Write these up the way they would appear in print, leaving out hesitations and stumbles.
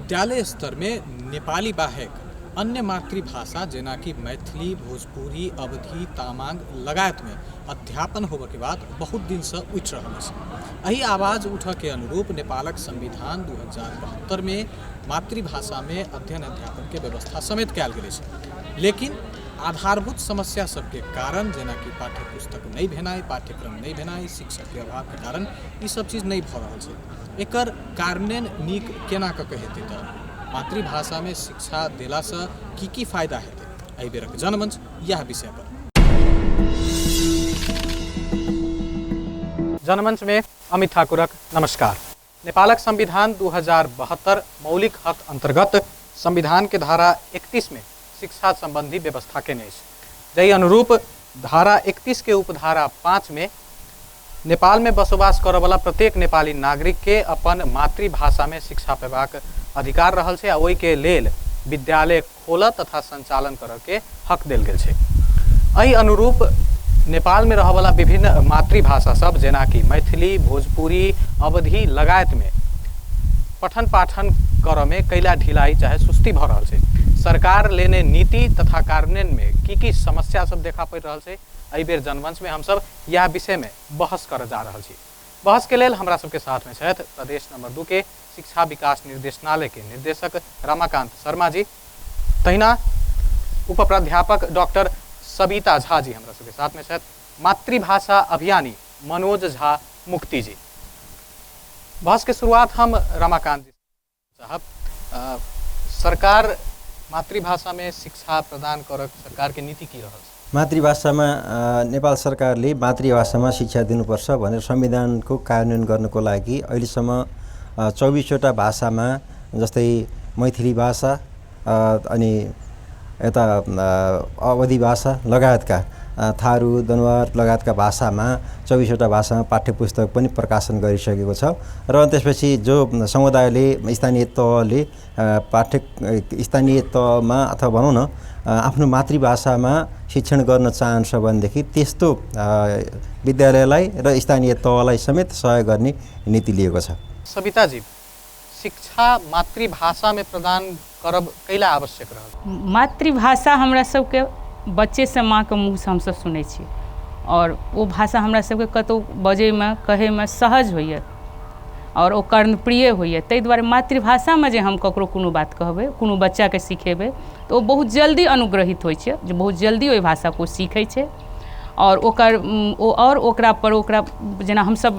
विद्यालय स्तरमे नेपाली बाहेक अन्य मातृभाषा जेनाकि मैथिली, भोजपुरी, अवधी, तामाङ लगायतमे अध्यापन होबऽके बात बहुत दिनसँ उठि रहल अछि। एहि आवाज उठऽके अनुरूप नेपालक संविधान 2072मे मातृभाषामे अध्ययन अध्यापनके व्यवस्था समेत कयल गेल अछि। लेकिन आधारभूत समस्या सबके कारण जेनाकि पाठ्यपुस्तक नहि भेनाइ, पाठ्यक्रम नहि भेनाइ, शिक्षकके अभावके कारण ई सब चीज नहि भऽ रहल छै। एकर कार्यान्वयन नीक केना कऽ के हेतै तऽ मातृभाषामे शिक्षा देलासँ की की फायदा हेतै, एहि बेरक जनमंच इएह विषय पर। जनमंच में अमित ठाकुरक नमस्कार। नेपालक संविधान 2072 मौलिक हक अंतर्गत संविधान के धारा 31 में शिक्षा संबंधी व्यवस्था केने अछि, जाहि अनुरूप धारा 31 के उपधारा 5 में नेपाल में बसोबास करऽवला प्रत्येक नेपाली नागरिक के अपन मातृभाषा में शिक्षा पेबाक अधिकार रहल छै आ ओहि के लेल विद्यालय खोलऽ तथा संचालन करऽ के हक देल गेल छै। एहि अनुरूप नेपाल में रहऽवला विभिन्न मातृभाषा सब जेनाकि मैथिली, भोजपुरी, अवधी लगायत में पठन पाठन करऽ में कैला ढिलाई चाहे सुस्ती भऽ रहल छै। सरकार लेने नीति तथा कार्यान्वयन में की की समस्या सब देखा पड़ि रहल छै, एहि बेर जनमंच में हमसब इएह विषय में बहस करऽ जा रहल छी। बहस के लेल हमरा सबके साथ में छथि प्रदेश नंबर 2 के शिक्षा विकास निर्देशनालय के निर्देशक रमाकांत शर्मा जी, तहिना उप प्राध्यापक डॉक्टर सविता झा जी हमरा सबके साथ में छथि, मातृभाषा अभियानी मनोज झा मुक्ति जी। बहस के शुरुआत हम रमाकांत जी साहब, सरकार मातृभाषा में शिक्षा प्रदान करक सरकार के नीति की रहल छै? मातृभाषामा नेपाल सरकारले मातृभाषामा शिक्षा दिनुपर्छ भनेर संविधानको कार्यान्वयन गर्नको लागि अहिलेसम्म 24वटा भाषामा जस्तै मैथिली भाषा अनि यता अवधी भाषा लगायतका थारू, दनुवार लगायतका भाषामा 24वटा भाषामा पाठ्यपुस्तक पनि प्रकाशन गरिसकेको छ र त्यसपछि जो समुदायले स्थानीय तहले स्थानीय तहमा अथवा भनौँ न आफ्नो मातृभाषामा शिक्षण गर्न चाहन्छ भनेदेखि त्यस्तो विद्यालयलाई र स्थानीय तहलाई समेत सहयोग गर्ने नीति लिएको छ। सविताजी, शिक्षा मातृभाषा में प्रदान करब कैला आवश्यक रहल? मातृभाषा हमरा सबके बच्चेसँ माँके मुँहसँ हमसब सुनै छी आओर ओ भाषा हमरा सबके कतहु बजैमे कहैमे सहज होइए आओर ओ कर्णप्रिय होइए। ताहि दुआरे मातृभाषामे जे हम ककरो कोनो बात कहबै, कोनो बच्चाके सिखेबै तऽ ओ बहुत जल्दी अनुग्रहित होइ छै, जे बहुत जल्दी ओहि भाषाके ओ सीखै छै आओर ओकर ओ आओर ओकरापर ओकरा जेना हमसब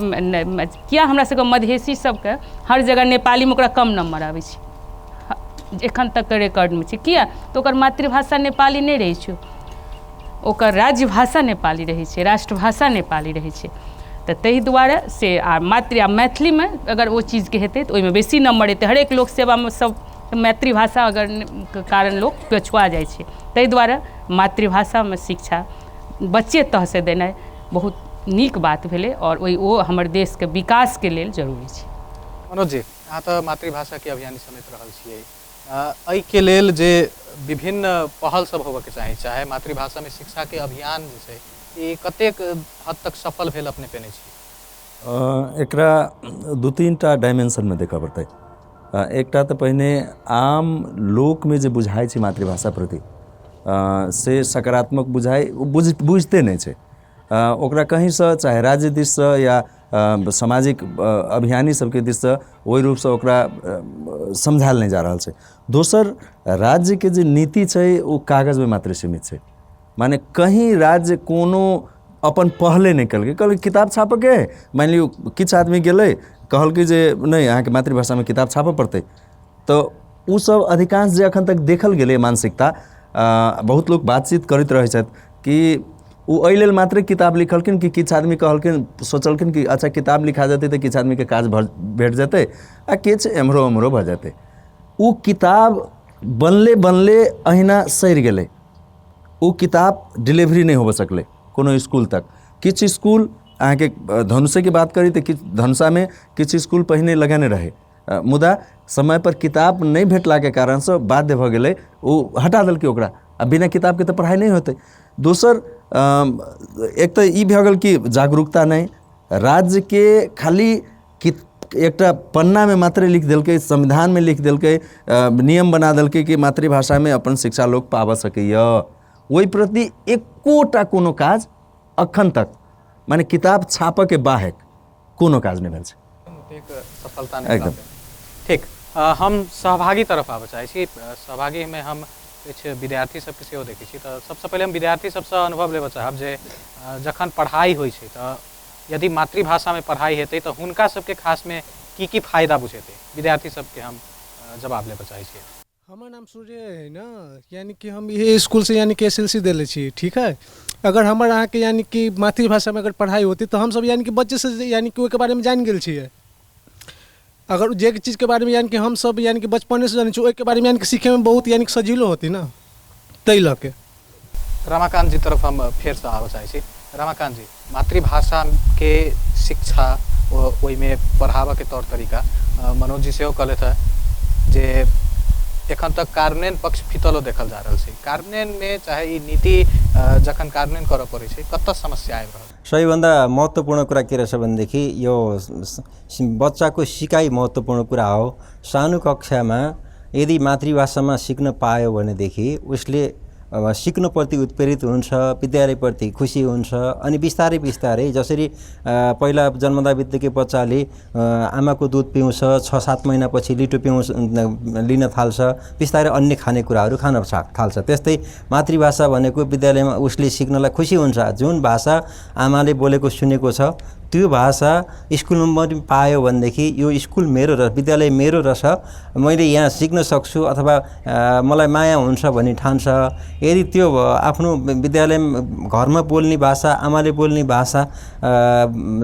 किया हमरा सबके मधेसी सबके हर जगह नेपालीमे ओकरा कम नम्बर आबै छै एखन तकके रिकॉर्डमे छै, किया तऽ ओकर मातृभाषा नेपाली नहि रहै छै, ओकर राज्यभाषा नेपाली रहै छै, राष्ट्रभाषा नेपाली रहै छै। तऽ ताहि दुआरे से आ मातृ आ मैथिलीमे अगर ओ चीजके हेतै तऽ ओहिमे बेसी नम्बर एतै। हरेक लोक सेवामे सब मातृभाषा अगर के कारण लोक पछुआ जाइ छै, ताहि दुआरे मातृभाषामे शिक्षा बच्चे तहसँ देनाइ बहुत नीक बात भेलै आओर ओहि ओ हमर देशके विकासके लेल जरूरी छै। मनोज जी, अहाँ तऽ मातृभाषाके अभियानी समेत रहल छियै, एहिके लेल जे विभिन्न पहल सब होबऽके चाही, चाहे मातृभाषामे शिक्षाके अभियान जे छै ई कतेक हद तक सफल भेल अपने पेने छी? एकरा 2-3 टा डायमेंशनमे देखऽ पड़तै। एकटा तऽ पहिने आम लोकमे जे बुझाइ छै मातृभाषा प्रति से सकारात्मक बुझाइ ओ बुझिते नहि छै। ओकरा कहीँसँ चाहे राज्य दिससँ या सामाजिक अभियानी सबके दिससँ ओहि रूपसँ ओकरा समझायल नहि जा रहल छै। दोसर, राज्यके जे नीति छै ओ कागजमे मात्र सीमित छै, माने कहीं राज्य कोनो अपन पहले नहि केलकै। कहलकै किताब छापऽके, मानि लियौ किछु आदमी गेलै कहलकै जे नहि अहाँके मातृभाषामे किताब छापऽ पड़तै, तऽ ओसब अधिकांश जे एखन तक देखल गेलै मानसिकता, बहुत लोक बातचीत करैत रहै छथि कि ओ एहि लेल मात्रे किताब लिखलखिन कि किछु आदमी कहलखिन सोचलखिन कि अच्छा किताब लिखा जेतै तऽ किछु आदमीके काज भेट जेतै आ किछु एम्हरो ओम्हरो भऽ जेतै। ओ किताब बनले बनले अहिना सड़ि गेलै, ओ किताब डिलीवरी नहि होबऽ सकलै कोनो इसकुल तक। किछु इसकुल अहाँके धनुषेके बात करी तऽ किछु धनुषामे किछु इसकुल पहिने लगेने रहै, मुदा समयपर किताब नहि भेटलाके कारणसँ बाध्य भऽ गेलै ओ हटा देलकै ओकरा, आ बिना किताबके तऽ पढ़ाइ नहि होतै। दोसर, एक तऽ ई भऽ गेल कि जागरूकता नहि, राज्यके खाली एकटा पन्नामे मात्रे लिख देलकै, संविधानमे लिख देलकै, नियम बना देलकै कि मातृभाषामे अपन शिक्षा लोक पाबऽ सकैए, ओहि प्रति एकोटा कोनो काज अखन तक माने किताब छापऽके बाहेक कोनो काज नहि भेल छै। ओतेक सफलता नहि एकदम। प्राप्त भेल। ठीक, हम सहभागी तरफ आबऽ चाहै छी। सहभागीमे हम किछु विद्यार्थी सबके सेहो देखै छी, तऽ सबसँ पहिले हम विद्यार्थी सबसँ अनुभव लेबऽ चाहब जे जखन पढ़ाइ होइ छै तऽ यदि मातृभाषामे पढ़ाइ हेतै तऽ हुनका सबके खासमे की की फायदा बुझेतै, विद्यार्थी सबके हम जवाब लेबऽ चाहै छियै। हमर नाम सूर्य है न, यानी कि हम इहे स्कूल से यानी कि SLC देले छी, ठीक है। अगर हमर अहाँके यानी कि मातृभाषामे अगर पढ़ाइ होतै तऽ हमसब यानी कि बच्चे से यानी कि ओहिके बारेमे जानि गेल छियै। अगर जे चीजके बारेमे यानी कि हमसब यानी कि बचपनेसँ जानै छी ओहिके बारेमे यानी कि सीखैमे बहुत यानी कि सजिलो होतै न, ताहि लऽ के। रमाकान्त जी तरफ हम फेरसँ आबऽ चाहै छी। रमाकान्त जी, मातृभाषाके शिक्षा ओहिमे पढ़ाबऽके तौर तरीका मनोज जी सेहो कहलथि हँ जे एखन तक कार्यान्वयन पक्ष फितलो देखल जा रहल छै। कार्यान्वयनमे चाहे ई नीति जखन कार्यान्वयन करऽ पड़ै छै कतऽ समस्या आबि रहल? सबैभन्दा महत्त्वपूर्ण कुरा के रहेछ भनेदेखि यो बच्चाको सिकाइ महत्त्वपूर्ण कुरा हो। सानो कक्षामा यदि मातृभाषामा सिक्न पायो भनेदेखि उसले अब सिक्नुप्रति उत्प्रेरित हुन्छ, विद्यालयप्रति खुसी हुन्छ अनि बिस्तारै बिस्तारै जसरी पहिला जन्मदा बित्तिकै बच्चाले आमाको दुध पिउँछ, 6-7 महिनापछि लिटो पिउँछ, लिन थाल्छ, बिस्तारै अन्य खानेकुराहरू खान थाल्छ। त्यस्तै मातृभाषा भनेको विद्यालयमा उसले सिक्नलाई खुसी हुन्छ। जुन भाषा आमाले बोलेको सुनेको छ त्यो भाषा स्कुलमा पनि पायो भनेदेखि यो स्कुल मेरो र विद्यालय मेरो रहेछ, मैले यहाँ सिक्न सक्छु अथवा मलाई माया हुन्छ भन्ने ठान्छ। यदि त्यो आफ्नो विद्यालय घरमा बोल्ने भाषा, आमाले बोल्ने भाषा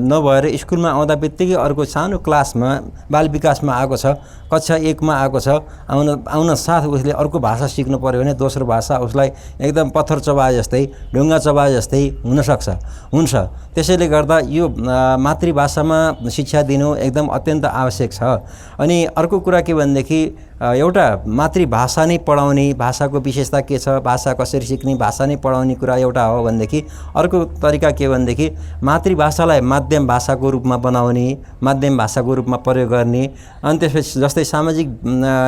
नभएर स्कुलमा आउँदा बित्तिकै अर्को सानो क्लासमा बाल विकासमा आएको छ, कक्षा 1 मा आएको छ, आउन साथ उसले अर्को भाषा सिक्नु पर्यो भने दोस्रो भाषा उसलाई एकदम पत्थर चबाए जस्तै, ढुङ्गा चबाए जस्तै हुनसक्छ, हुन्छ। त्यसैले गर्दा यो मातृभाषामा शिक्षा दिनु एकदम अत्यन्त आवश्यक छ। अनि अर्को कुरा के भनेदेखि एउटा मातृभाषा नै पढाउने, भाषाको विशेषता के छ, भाषा कसरी सिक्ने, भाषा नै पढाउने कुरा एउटा हो भनेदेखि अर्को तरिका के भनेदेखि मातृभाषालाई माध्यम भाषाको रूपमा बनाउने, माध्यम भाषाको रूपमा प्रयोग गर्ने। अनि त्यसपछि जस्तै सामाजिक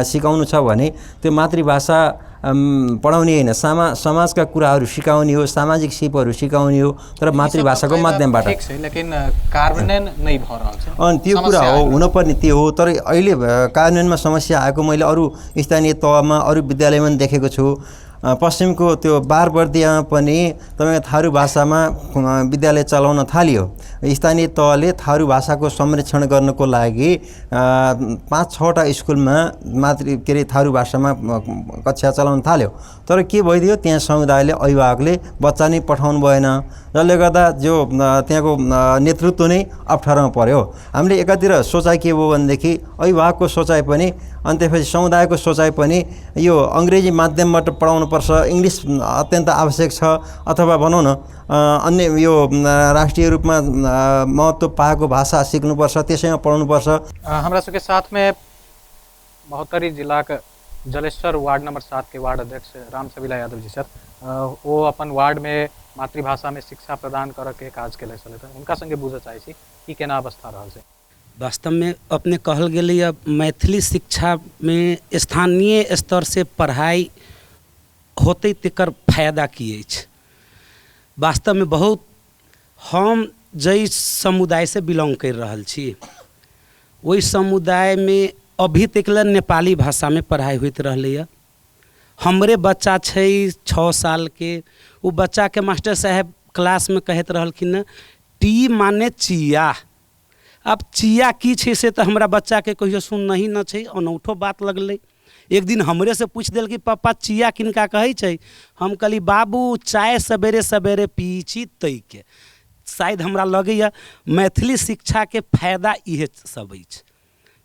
सिकाउनु छ भने त्यो मातृभाषा पढाउने होइन, समाजका कुराहरू सिकाउने हो, सामाजिक सिपहरू सिकाउने हो, तर मातृभाषाको माध्यमबाट। ठीक छै, लेकिन कार्यान्वयन नै भऽ रहल छै। अनि त्यो कुरा हो, हुनुपर्ने त्यो हो। तर अहिले कार्यान्वयनमा समस्या आएको मैले अरू स्थानीय तहमा अरू विद्यालयमा पनि देखेको छु। पश्चिमको त्यो बारबर्दियामा पनि तपाईँको थारू भाषामा विद्यालय चलाउन थालियो। स्थानीय तहले थारू भाषाको संरक्षण गर्नको लागि 5-6वटा स्कुलमा मातृ के अरे थारू भाषामा कक्षा चलाउन थाल्यो। तर के भइदियो, त्यहाँ समुदायले, अभिभावकले बच्चा नै पठाउनु भएन, जसले गर्दा जो त्यहाँको नेतृत्व नै अप्ठ्यारोमा पर्यो। हामीले एकातिर सोचाइ के भयो भनेदेखि अभिभावकको सोचाइ पनि अनि त्यसपछि समुदायको सोचाइ पनि यो अङ्ग्रेजी माध्यमबाट पढाउनुपर्छ, इङ्ग्लिस अत्यन्त आवश्यक छ, अथवा भनौँ न अन्य यो राष्ट्रिय रूपमा महत्त्व पाएको भाषा सिक्नुपर्छ, त्यसैमा पढाउनुपर्छ। हमरा सबके साथमे महोत्तरी जिलाक जलेश्वर वार्ड नंबर 7 के वार्ड अध्यक्ष राम सबीला यादव जी सर, वो अपन वार्ड में मातृभाषा में शिक्षा प्रदान करऽ के काज केले छलै, तऽ हुनका संगे बुझऽ चाहै छी कि केना अवस्था रहल छै। वास्तवमे अपने कहल गेलै मैथिली शिक्षामे स्थानीय स्तर से पढ़ाइ होतै तेकर फायदा की अछि। वास्तवमे बहुत हम जाहि समुदायसँ बिलोंग करि रहल छी ओहि समुदायमे अभी तक ले नेपाली भाषामे पढ़ाइ होइत रहलैए। हमरे बच्चा छै 6 साल के, ओ बच्चाके मास्टर साहेब क्लासमे कहैत रहलखिन टी माने चिया। अब चिया की छै से तऽ हमरा बच्चाके कहियो सुनही न छै, अनौठो बात लगलै। एक दिन हमरे से पूछि देलकै पापा चिया किनका कहै छै, हम कहली बाबू चाय सवेरे सवेरे पी छी तैके। शायद हमरा लगैए मैथिली शिक्षाके फायदा इहे सब अछि,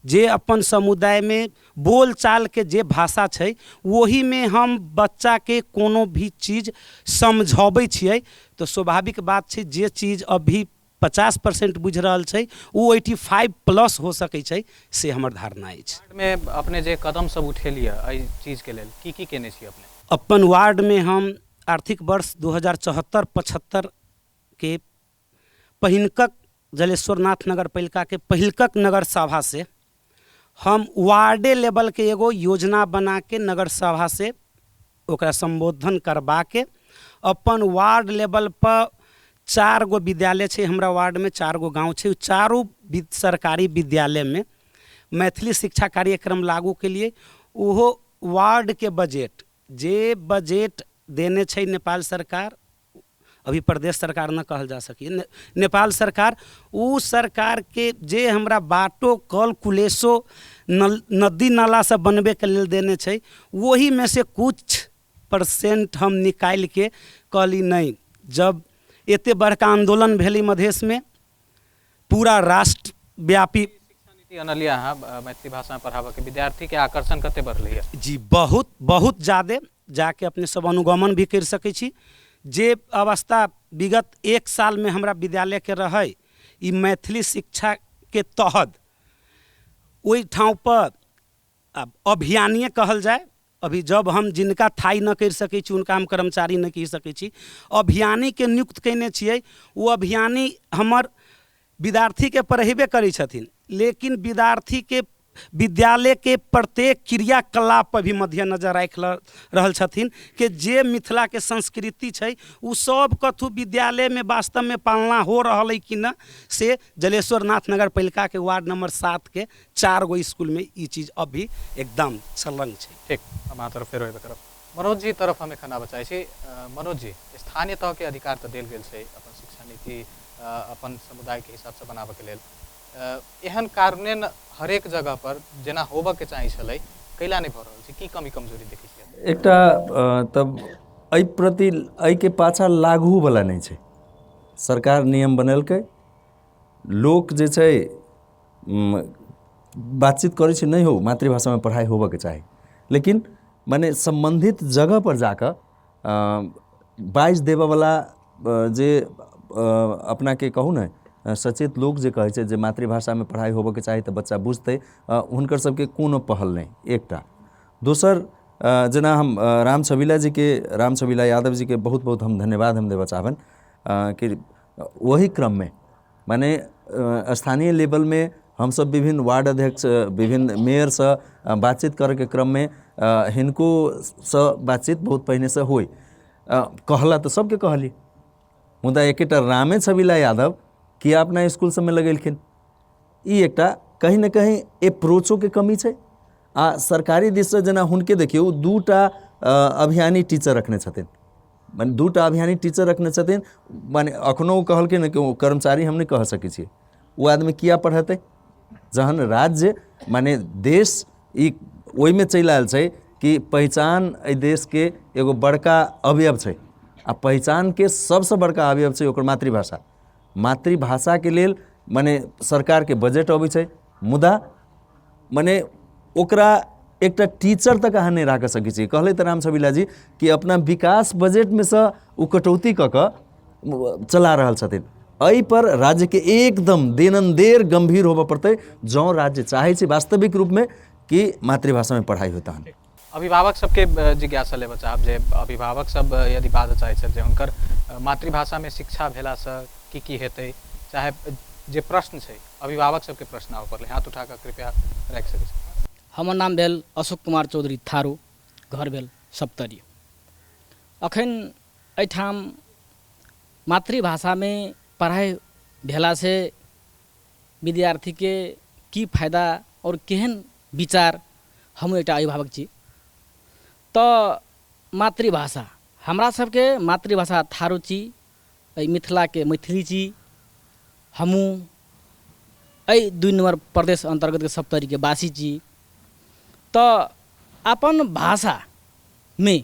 जे अपन समुदायमे बोलचालके जे भाषा छै ओहिमे हम बच्चाके कोनो भी चीज समझबै छियै तऽ स्वाभाविक बात छै जे चीज अभी 50% बुझि रहल छै ओ 85+ हो सकै छै, से हमर धारणा अछि। वार्डमे अपने जे कदम सब उठेलियै एहि चीजके लेल की की केने छी अपने? अपन वार्डमे हम आर्थिक वर्ष 2074-75 के पहिनकक जलेश्वरनाथ नगरपालिकाके पहिलकक नगर सभासँ हम वार्डे लेवलके एगो योजना बनाके नगर सभासँ ओकरा सम्बोधन करबाके अपन वार्ड लेवलपर 4 गो विद्यालय छै हमरा वार्डमे, 4 गो गाँव छै, ओ चारू सरकारी विद्यालयमे मैथिली शिक्षा कार्यक्रम लागू केलिए। ओहो वार्डके बजट, जे बजट देने छै नेपाल सरकार, अभी प्रदेश सरकार न कहल जा सकी, नेपाल सरकार, उ सरकारके जे हमरा बाटो कल कुलेसो नदी नाला सब बनबैके लेल देने छै, ओहीमे से कुछ परसेंट हम निकालिके कहली नहि, जब एते बड़का आन्दोलन भेलै मधेशमे, पूरा राष्ट्रव्यापी शिक्षा नीति अनलियै अहाँ मैथिली भाषामे पढ़ाबऽके, विद्यार्थीके आकर्षण कते बढ़लैए? जी बहुत बहुत ज्यादे, जाके अपने सब अनुगमन भी करि सकै छी। जे अवस्था विगत 1 सालमे हमरा विद्यालयके रहै, ई मैथिली शिक्षाके तहत ओहि ठाँवपर आब अभियानीय कहल जाय, अभी जब हम जिनका थाइ न करि सकै छी हुनका हम कर्मचारी नहि कहि सकै छी, अभियानीके नियुक्त कयने छियै। ओ अभियानी हमर विद्यार्थीके पढ़ेबे करै छथिन, लेकिन विद्यार्थीके विद्यालयके प्रत्येक क्रियाकलाप पर भी मध्य नजर राखि रहल छथिन कि जे मिथिलाके संस्कृति छै ओ सब कथु विद्यालयमे वास्तवमे पालना हो रहल है कि न, से जलेश्वरनाथ नगरपालिकाके वार्ड नंबर 7 के 4 गो स्कूलमे ई चीज अभी एकदम संलग्न छै। ठीक, हम अहाँ तरफ फेर अयबे करब। मनोज जी तरफ हम एखन आबऽ चाहै छी। मनोज जी, स्थानीय तहके अधिकार तऽ देल गेल छै अपन शिक्षा नीति अपन समुदायके हिसाबसँ बनाबऽके लेल, एहन कार्यान्वयन हरेक जगह पर जेना होबऽके चाही छलै कैला नहि भऽ रहल छै? की कमी कमजोरी देखै छियै? एकटा तब एहि प्रति एहिके पाछा लागूवला नहि छै। सरकार नियम बनेलकै, लोक जे छै बातचीत करै छै, नहि हो मातृभाषामे पढ़ाइ होबऽके चाही, लेकिन मने सम्बन्धित जगह पर जाकऽ बाजि देबऽवला जे अपनाके कहू ने सचेत लोक जे कहै छै जे मातृभाषामे पढ़ाइ होबऽके चाही तऽ बच्चा बुझतै, हुनकर सबके कोनो पहल नहि। एकटा दोसर जेना हम राम छबिला जीके, राम छबिला यादव जीके बहुत बहुत हम धन्यवाद हम देबऽ चाहबनि कि ओही क्रममे माने स्थानीय लेवलमे हमसब विभिन्न वार्ड अध्यक्ष, विभिन्न मेयरसँ बातचीत करैके क्रममे हिनकोसँ बातचीत बहुत पहिनेसँ होइ, कहला तऽ सबके कहली, मुदा एकेटा रामे छबिला यादव किया अपना स्कूल सबमे लगेलखिन, ई एकटा कहीं ने कहीं अप्रोचोके कमी छै। आ सरकारी दिससँ जेना हुनके देखियौ 2टा अभियानी टीचर रखने छथिन, माने 2टा अभियानी टीचर रखने छथिन, माने अखनो ओ कहलखिन कि ओ कर्मचारी हम नहि कह सकै छियै, ओ आदमी किया पढ़ेतै जहन राज्य माने देश ई ओहिमे चलि आयल छै कि पहिचान एहि देशके एगो बड़का अवयव छै, आ पहिचानके सबसँ बड़का अवयव छै ओकर मातृभाषा। मातृभाषाके लेल माने सरकारके बजट अबै छै, मुदा माने ओकरा एकटा टीचर तक अहाँ नहि राखि सकै छियै। कहलै तऽ राम छबिला जी कि अपना विकास बजटमे सँ ओ कटौती कऽ कऽ चला रहल छथिन। एहिपर राज्यके एकदम देनन्देर गम्भीर होबऽ पड़तै जँ राज्य चाहै छै वास्तविक रूपमे कि मातृभाषामे पढ़ाइ होय। तहन अभिभावक सबके जिज्ञासा लेबऽ चाहब जे अभिभावक सब यदि बाजऽ चाहै छथि जे हुनकर मातृभाषामे शिक्षा भेलासँ की की हेतै, चाहे जे प्रश्न छै अभिभावक सबके प्रश्न आबऽ पड़लै, हाथ उठा कऽ कृपया राखि सकै छी। हमर नाम भेल अशोक कुमार चौधरी थारू, घर भेल सप्तरी। अखन एहिठाम मातृभाषामे पढ़ाइ भेलासँ विद्यार्थीके की फायदा आओर केहन विचार, हमहूँ एकटा अभिभावक छी। तऽ मातृभाषा हमरा सबके मातृभाषा थारू छी, एहि मिथिलाके मैथिली छी। हमहूँ एहि 2 नम्बर प्रदेश अन्तर्गतके सप्तरीके वासी छी। तऽ अपन भाषामे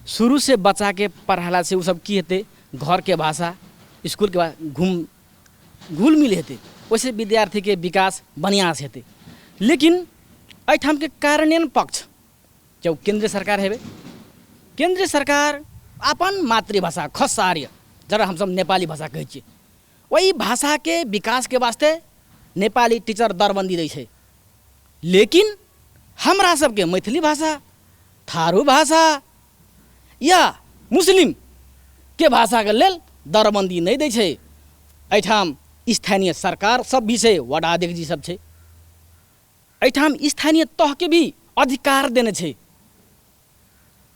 शुरूसँ बच्चाके पढ़ेलासँ ओ सब की हेतै, घरके भाषा स्कूलके भाषा घुल मिल हेतै, ओहिसँ विद्यार्थीके विकास बढ़िआँसँ हेतै। लेकिन एहिठामके कार्यान्वयन पक्ष जब केन्द्रीय सरकार हेबै, केन्द्रीय सरकार अपन मातृभाषा खस आर्य जकरा हमसब नेपाली भाषा कहै छियै, ओहि भाषाके विकासके वास्ते नेपाली टीचर दरबन्दी दै छै। लेकिन हमरा सबके मैथिली भाषा, थारू भाषा या मुस्लिमके भाषाके लेल दरबन्दी नहि दै छै। एहिठाम स्थानीय सरकार सब भी छै, वार्डाध्यक्ष जी सब छै। एहिठाम स्थानीय तहके भी अधिकार देने छै।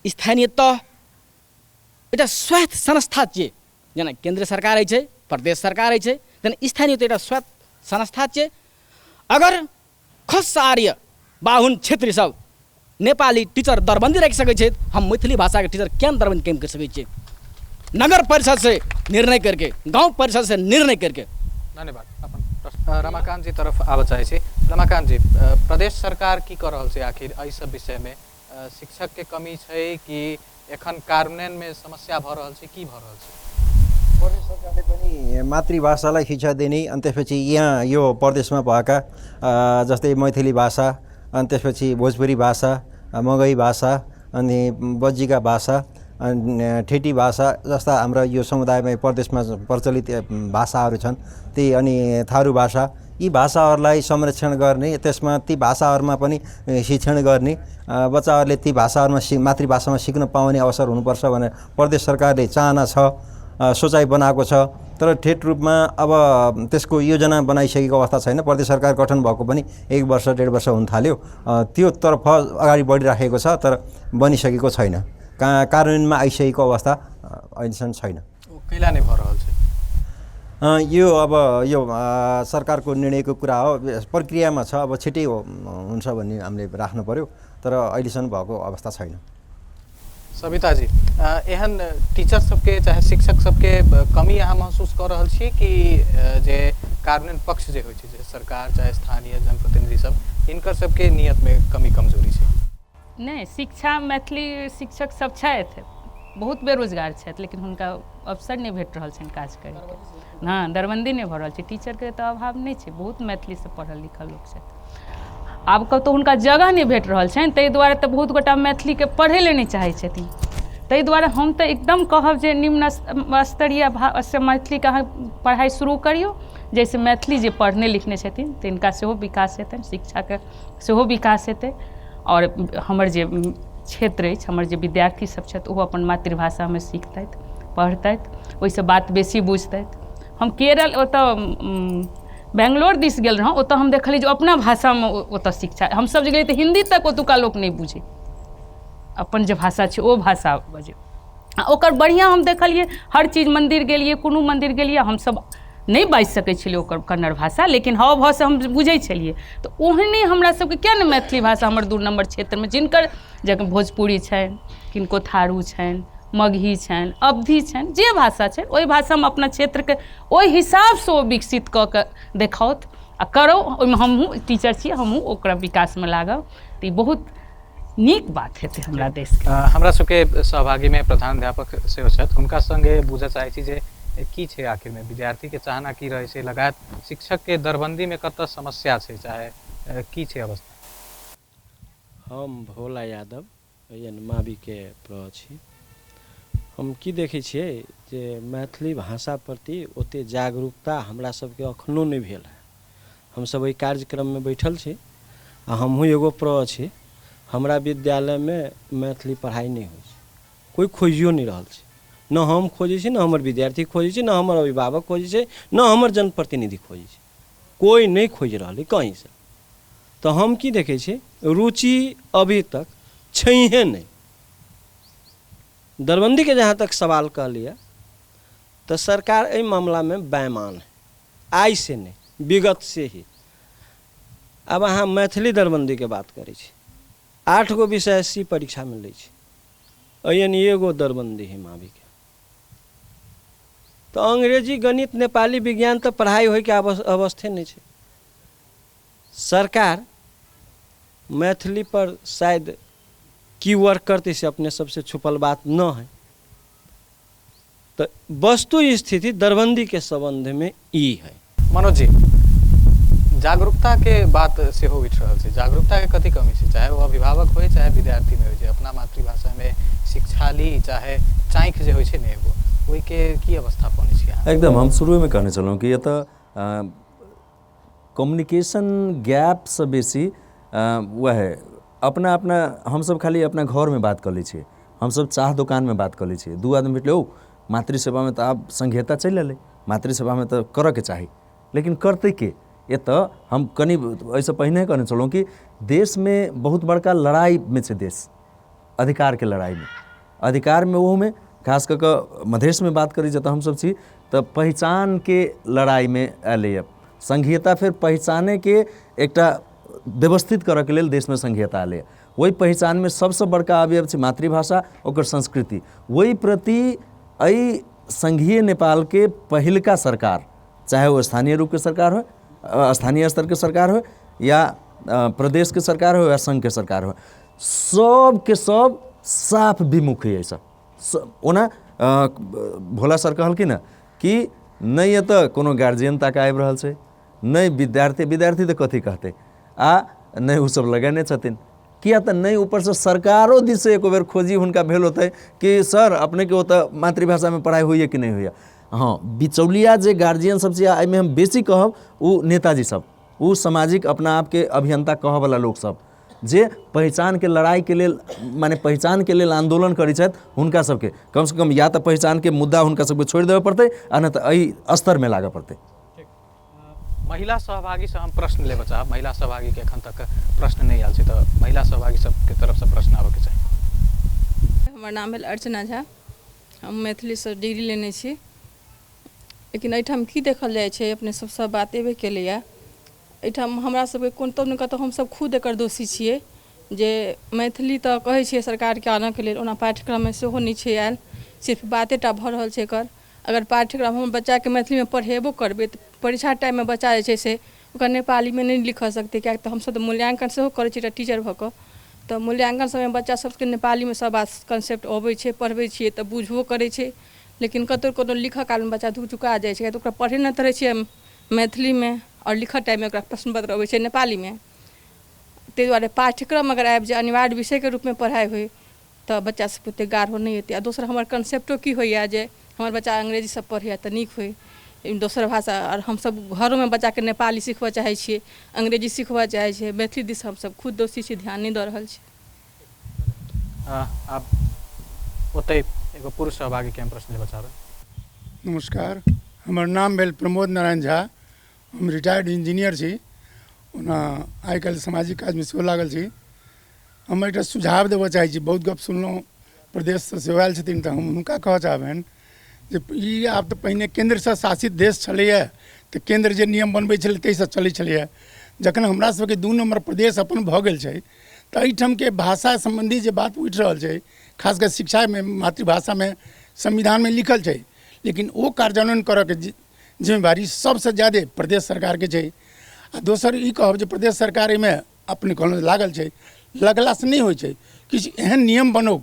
स्थानीय तह एकटा स्वायत्त संस्था छियै, जेना केन्द्र सरकार होइ छै, प्रदेश सरकार होइ छै, तेना स्थानीय तह एकटा स्वायत्त संस्था छियै। अगर खस आर्य बाहुन क्षेत्री सब नेपाली टीचर दरबन्दी राखि सकै छै, हम मैथिली भाषाके टीचर किया नहि दरबन्दी करि सकै छियै? नगर परिषद से निर्णय करके, गाँव परिषद से निर्णय करके। धन्यवाद। अपन प्रश्न रमाकांत जी तरफ आबऽ चाहै छी। रमाकांत जी, प्रदेश सरकार की कऽ रहल छै आखिर एहि सब विषयमे? शिक्षकके कमी छै कि एखन कार्यान्वयनमे समस्या भऽ रहल छै, की भऽ रहल छै? प्रदेश सरकारले पनि मातृभाषालाई शिक्षा दिने, अनि त्यसपछि यहाँ यो प्रदेशमा भएका जस्तै मैथिली भाषा, अनि त्यसपछि भोजपुरी भाषा, मगही भाषा, अनि बज्जिका भाषा, अनि ठेटी भाषा जस्ता हाम्रा यो समुदायमा प्रदेशमा प्रचलित भाषाहरू छन् ती, अनि थारू भाषा, यी भाषाहरूलाई संरक्षण गर्ने, त्यसमा ती भाषाहरूमा पनि शिक्षण गर्ने, बच्चाहरूले ती भाषाहरूमा मातृभाषामा सिक्न पाउने अवसर हुनुपर्छ भनेर प्रदेश सरकारले चाहना छ, सोचाइ बनाएको छ। तर ठेट रूपमा अब त्यसको योजना बनाइसकेको अवस्था छैन। प्रदेश सरकार गठन भएको पनि 1 वर्ष 1.5 वर्ष हुन थाल्यो, त्योतर्फ अगाडि बढिराखेको छ तर बनिसकेको छैन, कार्यान्वयनमा आइसकेको अवस्था अहिलेसम्म छैन। कैला नै भऽ रहल छै? यो अब यो सरकारको निर्णयको कुरा हो, प्रक्रियामा छ, अब छिटै हुन्छ भन्ने हामीले राख्नु पर्यो, तर अहिलेसम्म भएको अवस्था छैन। सविताजी, एहन टीचर सबके चाहे शिक्षक सबके कमी अहाँ महसूस कऽ रहल छी कि जे कार्यान्वयन पक्ष जे होइ छै, जे सरकार चाहे स्थानीय जनप्रतिनिधि सब, हिनकर सबके नियतमे कमी कमजोरी छै? नहि, शिक्षा मैथिली शिक्षक सब छथि, बहुत बेरोजगार छथि, लेकिन हुनका अवसर नहि भेट रहल छनि काज करैके। हँ, दरबन्दी नहि भऽ रहल छै, टीचरके तऽ अभाव नहि छै, बहुत मैथिलीसँ पढ़ल लिखल लोक छथि। आब कतहु हुनका जगह नहि भेट रहल छनि, ताहि दुआरे तऽ बहुत गोटा मैथिलीके पढ़ै लए नहि चाहै छथिन। ताहि दुआरे हम तऽ एकदम कहब जे निम्न स्तरीय से मैथिलीके अहाँ पढ़ाइ शुरू करियौ, जाहिसँ मैथिली जे पढ़ने लिखने छथिन तिनका सेहो विकास हेतनि, शिक्षाके सेहो विकास हेतै, आओर हमर जे क्षेत्र अछि, हमर जे विद्यार्थी सब छथि, ओहो अपन मातृभाषामे सिखतथि, पढ़तथि, ओहिसँ बात बेसी बुझतथि। हम केरल ओतऽ बेंगलोर दिस गेल रहौँ, ओतऽ हम देखलियै जे अपना भाषामे ओतऽ शिक्षा, हमसब जे गेलियै तऽ हिन्दी तक ओतुका लोक नहि बुझै, अपन जे भाषा छै ओ भाषा बजै। आ ओकर बढ़िआँ हम देखलियै हर चीज, मन्दिर गेलियै, कोनो मन्दिर गेलियै, हमसब नहि बाजि सकै छलियै ओकर कन्नड़ भाषा, लेकिन हाव भावसँ हम बुझै छलियै। तऽ ओहने हमरा सबके किया नहि मैथिली भाषा हमर 2 नम्बर क्षेत्रमे, जिनकर जखन भोजपुरी छनि, किनको थारू छनि, मगही छनि, अवधी छनि, जे भाषा छनि ओहि भाषामे अपना क्षेत्रके ओहि हिसाबसँ ओ विकसित कऽ के देखाउत आ करो। ओहिमे हमहूँ टीचर छी, हमहूँ ओकरा विकासमे लागब, तऽ ई बहुत नीक बात हेतै हमरा देशके। हमरा सबके सहभागीमे प्रधानाध्यापक सेहो छथि, हुनका सङ्गे बुझऽ चाहै छी जे की छै आखिरमे विद्यार्थीके चाहना की रहै छै, लगायत शिक्षकके दरबन्दीमे कतऽ समस्या छै, चाहे की छै अवस्था। हम भोला यादव एन माविके प्र छी। हम की देखै छियै जे मैथिली भाषा प्रति ओते जागरूकता हमरा सबके अखनो नहि भेल है। हमसब एहि कार्यक्रममे बैठल छी आ हमहूँ एगो प्र छी। हमरा विद्यालयमे मैथिली पढ़ाइ नहि होइ छै, कोइ खोजियो नहि रहल छै, न हम खोजै छी, न हमर विद्यार्थी खोजै छै, न हमर अभिभावक खोजै छै, न हमर जनप्रतिनिधि खोजै छै, कोइ नहि खोजि रहल है कहीँसँ। तऽ हम की देखै छी, रुचि अभी तक छैहे नहि। दरबन्दीके जहाँ तक सवाल कहलियै तऽ सरकार एहि मामलामे बेईमान है, आइ से नहि, विगत से ही। आब अहाँ मैथिली दरबन्दीके बात करै छी, 8 गो विषय सी परीक्षामे लै छी, एहन एगो दरबन्दी है माविके। तऽ अंग्रेजी, गणित, नेपाली, विज्ञान तऽ पढ़ाइ होइके अवस्थे नहि छै। सरकार मैथिली पर शायद की वर्क करते से अपने सबसे छुपल बात न है। तऽ वस्तु स्थिति दरबन्दी के संबंध में ई है। मनोज जी, जागरूकता के बात सेहो उठि रहल छै, जागरूकता के कथी कमी छै, चाहे वो अभिभावक होय चाहे विद्यार्थी में होय छै, अपना मातृभाषा में शिक्षा ली चाहे चाँखि जे होइ छै ने एगो, ओहिके की अवस्था बनै छै अहाँ? एकदम हम शुरूमे कहने छलहुँ कि एतऽ कम्युनिकेशन गैपसँ बेसी वएह अपना अपना हमसब खाली अपना घरमे बात कऽ लै छियै, हमसब चाह दोकानमे बात कऽ लै छियै, 2 आदमी भेटलै, ओ मातृसेवामे तऽ आब संघीयता चलि एलै, मातृसेवामे तऽ करऽके चाही, लेकिन करतै के? एतऽ हम कनि एहिसँ पहिने कहने छलहुँ कि देशमे बहुत बड़का लड़ाइमे छै देश, अधिकारके लड़ाइमे, अधिकारमे ओहूमे खास कऽ कऽ मधेशमे बात करी जतऽ हमसब छी तऽ पहिचानके लड़ाइमे अयलैए संघीयता। फेर पहिचानेके एकटा व्यवस्थित करऽके लेल देशमे संघीयता अयलैए। ओहि पहिचानमे सबसँ बड़का अवयव छै मातृभाषा, ओकर संस्कृति। ओहि प्रति एहि संघीय नेपालके पहिलका सरकार, चाहे ओ स्थानीय रूपके सरकार हो, स्थानीय स्तरके सरकार हो या प्रदेशके सरकार हो या सङ्घके सरकार हो, सबके सब साफ विमुख है एहिसँ। ओना भोला सर कहलखिन हँ कि नहि एतऽ कोनो गार्जियन तक आबि रहल छै, नहि विद्यार्थी, विद्यार्थी तऽ कथी कहतै, आ नहि ओसब लगेने छथिन, किया तऽ नहि ऊपरसँ सरकारो दिससँ एको बेर खोजी हुनका भेल होतै कि सर अपनेके ओतऽ मातृभाषामे पढ़ाइ होइए कि नहि होइए। हँ, बिचौलिया जे गार्जियन सब छै, एहिमे हम बेसी कहब ओ नेताजी सब, ओ सामाजिक अपना आपके अभियंता कहऽवला लोक सब जे पहिचानके लड़ाइके लेल माने पहिचानके लेल आन्दोलन करै छथि, हुनका सबके कमसँ कम या तऽ पहिचानके मुद्दा हुनका सबके छोड़ि देबऽ पड़तै आ नहि तऽ एहि स्तरमे लागऽ पड़तै। महिला सहभागीसँ हम प्रश्न लेबऽ चाहब। महिला सहभागीके एखन तक प्रश्न नहि आयल छै, तऽ महिला सहभागी सबके तरफसँ प्रश्न आबऽके चाही। हमर नाम भेल अर्चना झा, हम मैथिलीसँ डिग्री लेने छी। लेकिन एहिठाम की देखल जाइ छै, अपने सब सब बात एबे केलैए, एहिठाम हमरा सबके कतहु ने कतहु हमसब खुद एकर दोषी छियै जे मैथिली तऽ कहै छियै सरकारके आनऽके लेल, ओना पाठ्यक्रममे सेहो नहि छै आयल, सिर्फ बाते टा भऽ रहल छै एकर। अगर पाठ्यक्रम हम बच्चाके मैथिलीमे पढ़ेबो करबै तऽ परीक्षा टाइममे बच्चा जे छै से ओकरा नेपालीमे नहि लिखऽ सकतै, किएक तऽ हमसब तऽ मूल्याङ्कन सेहो करै छियै एकटा टीचर भऽ कऽ, तऽ मूल्याङ्कन समयमे बच्चा सबके नेपालीमे सब बात कॉन्सेप्ट अबै छै, पढ़बै छियै तऽ बुझबो करै छै, लेकिन कतहु कतहु लिखऽ कालमे बच्चा धुकचुका जाइ छै, किएक तऽ ओकरा पढ़े नहि तऽ रहै छियै मैथिलीमे आओर लिखऽ टाइममे ओकरा प्रश्न पत्र अबै छै नेपालीमे। ताहि दुआरे पाठ्यक्रम अगर आबि जाय, अनिवार्य विषयके रूपमे पढ़ाइ होइ तऽ बच्चा सबके ओतेक गाढ़ो नहि हेतै। आ दोसर हमर कॉन्सेप्टो की होइए जे हमर बच्चा अंग्रेजी सब पढ़ैए तऽ नीक होइ दोसर भाषा, आओर हमसब घरोमे बच्चाके नेपाली सिखबऽ चाहै छियै, अंग्रेजी सिखबऽ चाहै छियै, मैथिली दिस हमसब खुद दोषी छी, ध्यान नहि दऽ रहल छी। आब ओतै एगो पुरुष सहभागीके हम प्रश्न लेबऽ चाहबै। नमस्कार, हमर नाम भेल प्रमोद नारायण झा, हम रिटायर्ड इंजीनियर छी, ओना आइ काल्हि सामाजिक काजमे सेहो लागल छी। हम एकटा सुझाव देबऽ चाहै छी, बहुत गप सुनलहुँ, प्रदेशसँ सेहो आयल छथिन तऽ हम हुनका कहऽ चाहबनि जे ई आब तऽ पहिने केन्द्रसँ शासित देश छलैए तऽ केन्द्र जे नियम बनबै छलै ताहिसँ चलै छलैए। जखन हमरा सबके 2 नम्बर प्रदेश अपन भऽ गेल छै तऽ एहिठामके भाषा सम्बन्धी जे बात उठि रहल छै, खास कऽ शिक्षामे मातृभाषामे संविधानमे लिखल छै, लेकिन ओ कार्यान्वयन करऽके जिम्मेवारी सबसँ ज्यादे प्रदेश सरकारके छै। आ दोसर ई कहब जे प्रदेश सरकार एहिमे अपने कहलहुँ लागल छै, लगलासँ नहि होइ छै, किछु एहन नियम बनाउ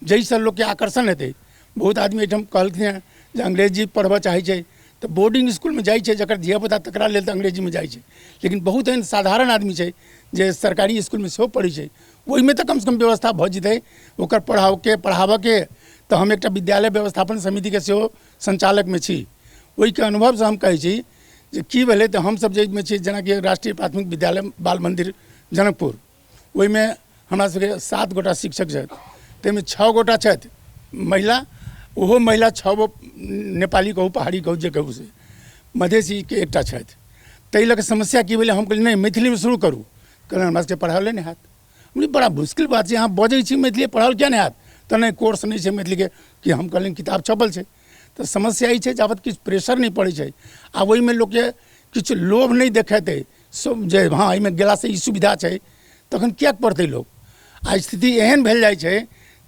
जाहिसँ लोकके आकर्षण हेतै। बहुत आदमी एहिठाम कहलखिन हेँ जे अंग्रेजी पढ़बऽ चाहै छै तऽ बोर्डिंग स्कूलमे जाइ छै, जकर धियापुता तकरा लेल तऽ अंग्रेजीमे जाइ छै, लेकिन बहुत एहन साधारण आदमी छै जे सरकारी स्कूलमे सेहो पढ़ै छै, ओहिमे तऽ कमसँ कम व्यवस्था भऽ जेतै ओकर पढ़ावके पढ़ाबऽके। तऽ हम एकटा विद्यालय व्यवस्थापन समितिके सेहो सञ्चालकमे छी, ओहिके अनुभवसँ हम कहै छी जे की भेलै तऽ हमसब जाहिमे छी, जेनाकि राष्ट्रीय प्राथमिक विद्यालय बाल मन्दिर जनकपुर, ओहिमे हमरा सबके 7 गोटा शिक्षक छथि, ताहिमे 6 गोटा छथि महिला, ओहो महिला 6 गो नेपाली कहू पहाड़ी कहू जे कहू से मधेसीके एकटा छथि। ताहि लऽ कऽ समस्या की भेलै, हम कहलियै नहि मैथिलीमे शुरू करू, कहलनि हमरा सबके पढ़ाओले नहि हैत। हम बड़ा मुश्किल बात छै, अहाँ बजै छी मैथिली पढ़ाओल किया नहि हैत, तऽ नहि कोर्स नहि छै मैथिलीके, कि हम कहलियनि किताब छपल छै। तऽ समस्या ई छै जाबत किछु प्रेशर नहि पड़ै छै आ ओहिमे लोकके किछु लोभ नहि देखेतै सब जे हँ एहिमे गेलासँ ई सुविधा छै, तखन किएक पढ़तै लोक। आ स्थिति एहन भेल जाइ छै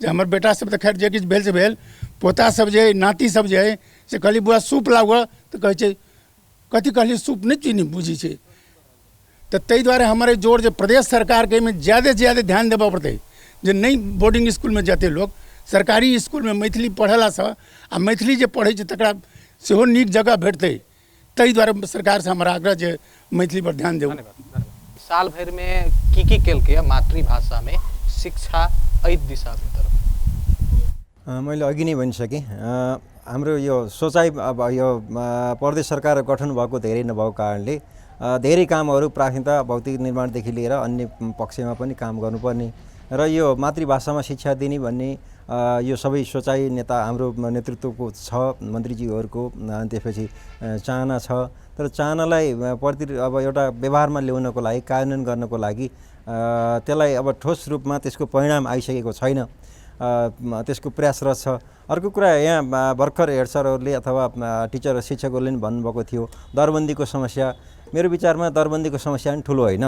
जे हमर बेटा सब तऽ खैर जे किछु भेल से भेल, पोता सब जे अइ नाती सब जे अइ से कहली बौआ सूप लाबऽ, तऽ कहै छै कथी कहली सूप नहि चिन्ह बुझै छै। तऽ ताहि दुआरे हमर एहि जोर जे प्रदेश सरकारके एहिमे ज्यादासँ ज्यादा ध्यान देबऽ पड़तै जे नहि बोर्डिंग स्कूलमे जेतै लोक, सरकारी स्कूलमे मैथिली पढ़ेलासँ आ मैथिली जे पढ़ै छै तकरा सेहो नीक जगह भेटतै। ताहि दुआरे सरकारसँ हमर आग्रह जे मैथिलीपर ध्यान देब। साल भरिमे की की केलकै मातृभाषामे शिक्षा एहि दिशामे तरफ? मैले अघि नै भनिसकेँ, हाम्रो यो सोचाइ अब यो प्रदेश सरकार गठन भएको धेरै नभएको कारणले धेरै कामहरू प्राथमिकता भौतिक निर्माणदेखि लिएर अन्य पक्षमा पनि काम गर्नुपर्ने र यो मातृभाषामा शिक्षा दिने भन्ने यो सबै सोचाइ नेता हाम्रो नेतृत्वको छ, मन्त्रीज्यूहरूको, त्यसपछि चाहना छ। तर चाहनालाई प्रति अब एउटा व्यवहारमा ल्याउनको लागि, कार्यान्वयन गर्नको लागि त्यसलाई अब ठोस रूपमा त्यसको परिणाम आइसकेको छैन, त्यसको प्रयासरत छ। अर्को कुरा यहाँ भर्खर हेड सरहरूले अथवा टिचर शिक्षकहरूले पनि भन्नुभएको थियो दरबन्दीको समस्या। मेरो विचारमा दरबन्दीको समस्या पनि ठुलो होइन।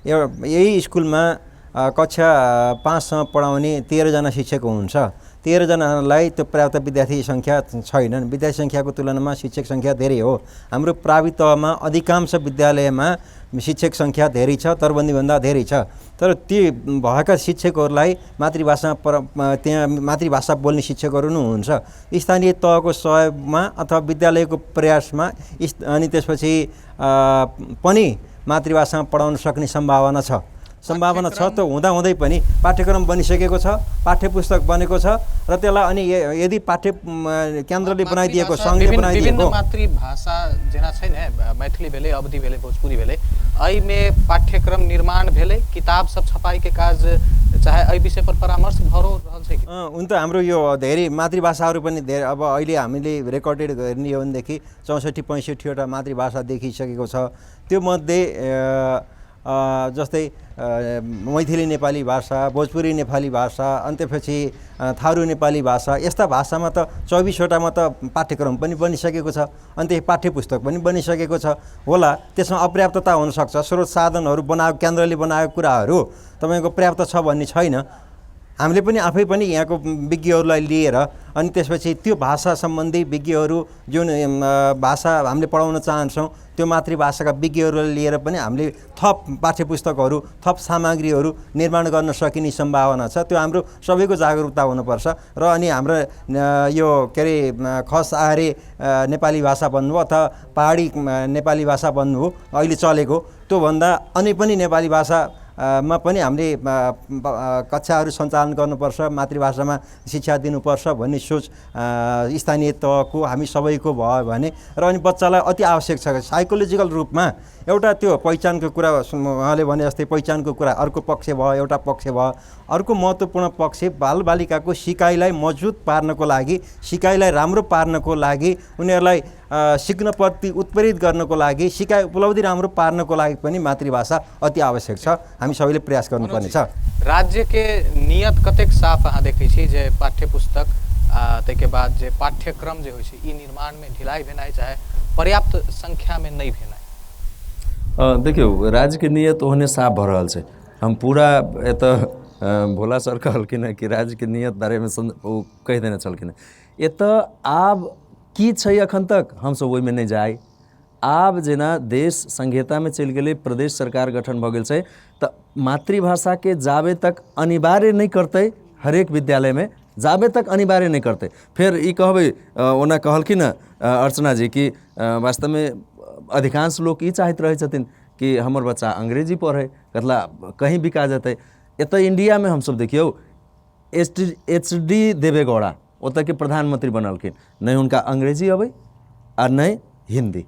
यही स्कुलमा कक्षा 5 सम्म पढाउने 13 जना शिक्षक हुनुहुन्छ। 13 जनालाई त्यो पर्याप्त विद्यार्थी सङ्ख्या छैनन्। विद्यार्थी सङ्ख्याको तुलनामा शिक्षक सङ्ख्या धेरै हो। हाम्रो प्रावि तहमा अधिकांश विद्यालयमा शिक्षक सङ्ख्या धेरै छ, दरबन्दीभन्दा धेरै छ। तर ती भएका शिक्षकहरूलाई मातृभाषामा त्यहाँ मातृभाषा बोल्ने शिक्षकहरू पनि हुनुहुन्छ। स्थानीय तहको सहयोगमा अथवा विद्यालयको प्रयासमा अनि त्यसपछि पनि मातृभाषामा पढाउन सक्ने सम्भावना छ, सम्भावना छ। त्यो हुँदाहुँदै पनि पाठ्यक्रम बनिसकेको छ, पाठ्यपुस्तक बनेको छ र त्यसलाई अनि यदि पाठ्य केन्द्रले बनाइदिएको, सङ्घले बनाइदिएको मातृभाषा जेना छै ने, मैथिली भेलै, अवधी भेलै, भोजपुरी भेलै, एहिमे पाठ्यक्रम निर्माण भेलै, किताब सब छपाई के काज चाहे एहि विषय पर परामर्श भऽ रहल छै। हुन त हाम्रो यो धेरै मातृभाषाहरू पनि धेरै, अब अहिले हामीले रेकर्डेड हेर्ने हो भनेदेखि 64 65 वटा मातृभाषा देखिसकेको छ। त्यो मध्ये जस्तै मैथिली नेपाली भाषा, भोजपुरी नेपाली भाषा, अनि त्यसपछि थारू नेपाली भाषा, यस्ता भाषामा त 24 वटामा त पाठ्यक्रम पनि बनिसकेको छ, अनि त्यो पाठ्यपुस्तक पनि बनिसकेको छ होला। त्यसमा अपर्याप्तता हुनसक्छ, स्रोत साधनहरू बनाएको केन्द्रले बनाएको कुराहरू तपाईँको पर्याप्त छ भन्ने छैन। हामीले पनि आफै पनि यहाँको विज्ञहरूलाई लिएर अनि त्यसपछि त्यो भाषा सम्बन्धी विज्ञहरू, जुन भाषा हामीले पढाउन चाहन्छौँ त्यो मातृभाषाका विज्ञहरूलाई लिएर पनि हामीले थप पाठ्यपुस्तकहरू, थप सामग्रीहरू निर्माण गर्न सकिने सम्भावना छ। त्यो हाम्रो सबैको जागरुकता हुनुपर्छ। र अनि हाम्रो यो के अरे खस आहारे नेपाली भाषा भन्नु अथवा पहाडी नेपाली भाषा भन्नु हो अहिले चलेको, त्योभन्दा अनि पनि नेपाली भाषा मा पनि हामीले कक्षाहरू सञ्चालन गर्नुपर्छ, मातृभाषामा शिक्षा दिनुपर्छ भन्ने सोच स्थानीय तहको हामी सबैको भयो भने र अनि बच्चालाई अति आवश्यक छ साइकोलोजिकल रूपमा एउटा त्यो पहिचानको कुरा, उहाँले भने जस्तै पहिचानको कुरा अर्को पक्ष भयो, एउटा पक्ष भयो। अर्को महत्त्वपूर्ण पक्ष बालबालिकाको सिकाइलाई मजबुत पार्नको लागि, सिकाइलाई राम्रो पार्नको लागि, उनीहरूलाई सिक्नप्रति उत्प्रेरित गर्नको लागि, सिकाइ उपलब्धि राम्रो पार्नको लागि पनि मातृभाषा अति आवश्यक छ। हामी सबैले प्रयास गर्नुपर्ने छ। राज्यके नियत कतेक साफ अहाँ देखै छी जे पाठ्यपुस्तक ताहिके बाद जे पाठ्यक्रम जे होइ छै ई निर्माणमे ढिलाइ भेनाइ चाहे पर्याप्त संख्यामे नहि भेनाइ? देखियौ, राज्यके नियत ओहने साफ भऽ रहल छै। हम पूरा एतऽ भोला सर कहलखिन हँ कि राज्यके नियत बारेमे ओ कहि देने छलखिन हँ। एतऽ आब की छै अखन तक हमसब ओहिमे नहि जाइ। आब जेना देश संघीयतामे चलि गेलै, प्रदेश सरकार गठन भऽ गेल छै, तऽ मातृभाषाके जाबे तक अनिवार्य नहि करतै हरेक विद्यालयमे, जाबे तक अनिवार्य नहि करतै। फेर ई कहबै, ओना कहलखिन हँ अर्चना जी कि वास्तवमे अधिकांश लोक ई चाहैत रहै छथिन कि हमर बच्चा अंग्रेजी पढ़ै, कतला कहीं बिका जेतै। एतऽ इंडियामे हमसब देखियौ एच डी देवेगौड़ा ओतऽके प्रधानमंत्री बनलखिन, नहि हुनका अंग्रेजी अबै आ नहि हिन्दी,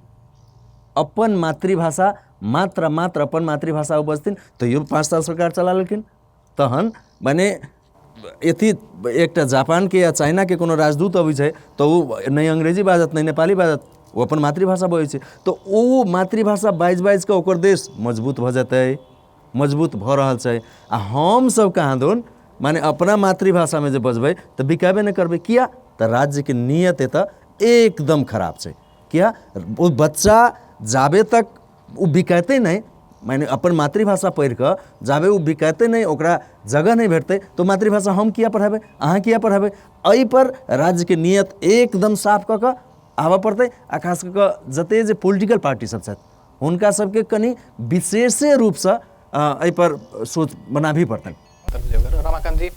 अपन मातृभाषा मात्र मात्र अपन मातृभाषा ओ बजथिन, तैयो 5 साल सरकार चला लेलखिन। तहन माने यति एकटा जापानके या चाइनाके कोनो राजदूत अबै छै तऽ ओ नहि अंग्रेजी बाजत नहि नेपाली बाजत, ओ अपन मातृभाषा बजै छै। तऽ ओ मातृभाषा बाजि बाजि कऽ ओकर देश मजबूत भऽ जेतै, मजबूत भऽ रहल छै। आ हमसब कहाँ दन माने अपना मातृभाषामे जे बजबै तऽ बिकेबे नहि करबै। किया? तऽ राज्यके नियत एतऽ एकदम खराब छै। किया? ओ बच्चा जाबे तक ओ बिकेतै नहि, माने अपन मातृभाषा पढ़ि कऽ जाबे ओ बिकेतै नहि, ओकरा जगह नहि भेटतै, तऽ मातृभाषा हम किया पढ़ेबै, अहाँ किया पढ़ेबै? एहिपर राज्यके नियत एकदम साफ कऽ कऽ आबऽ पड़तै। आ खास कऽ कऽ जते जे पोलिटिकल पार्टी सब छथि हुनका सबके कनि विशेषे रूपसँ एहिपर सोच बनाबही पड़तनि। रमाकान्त जी,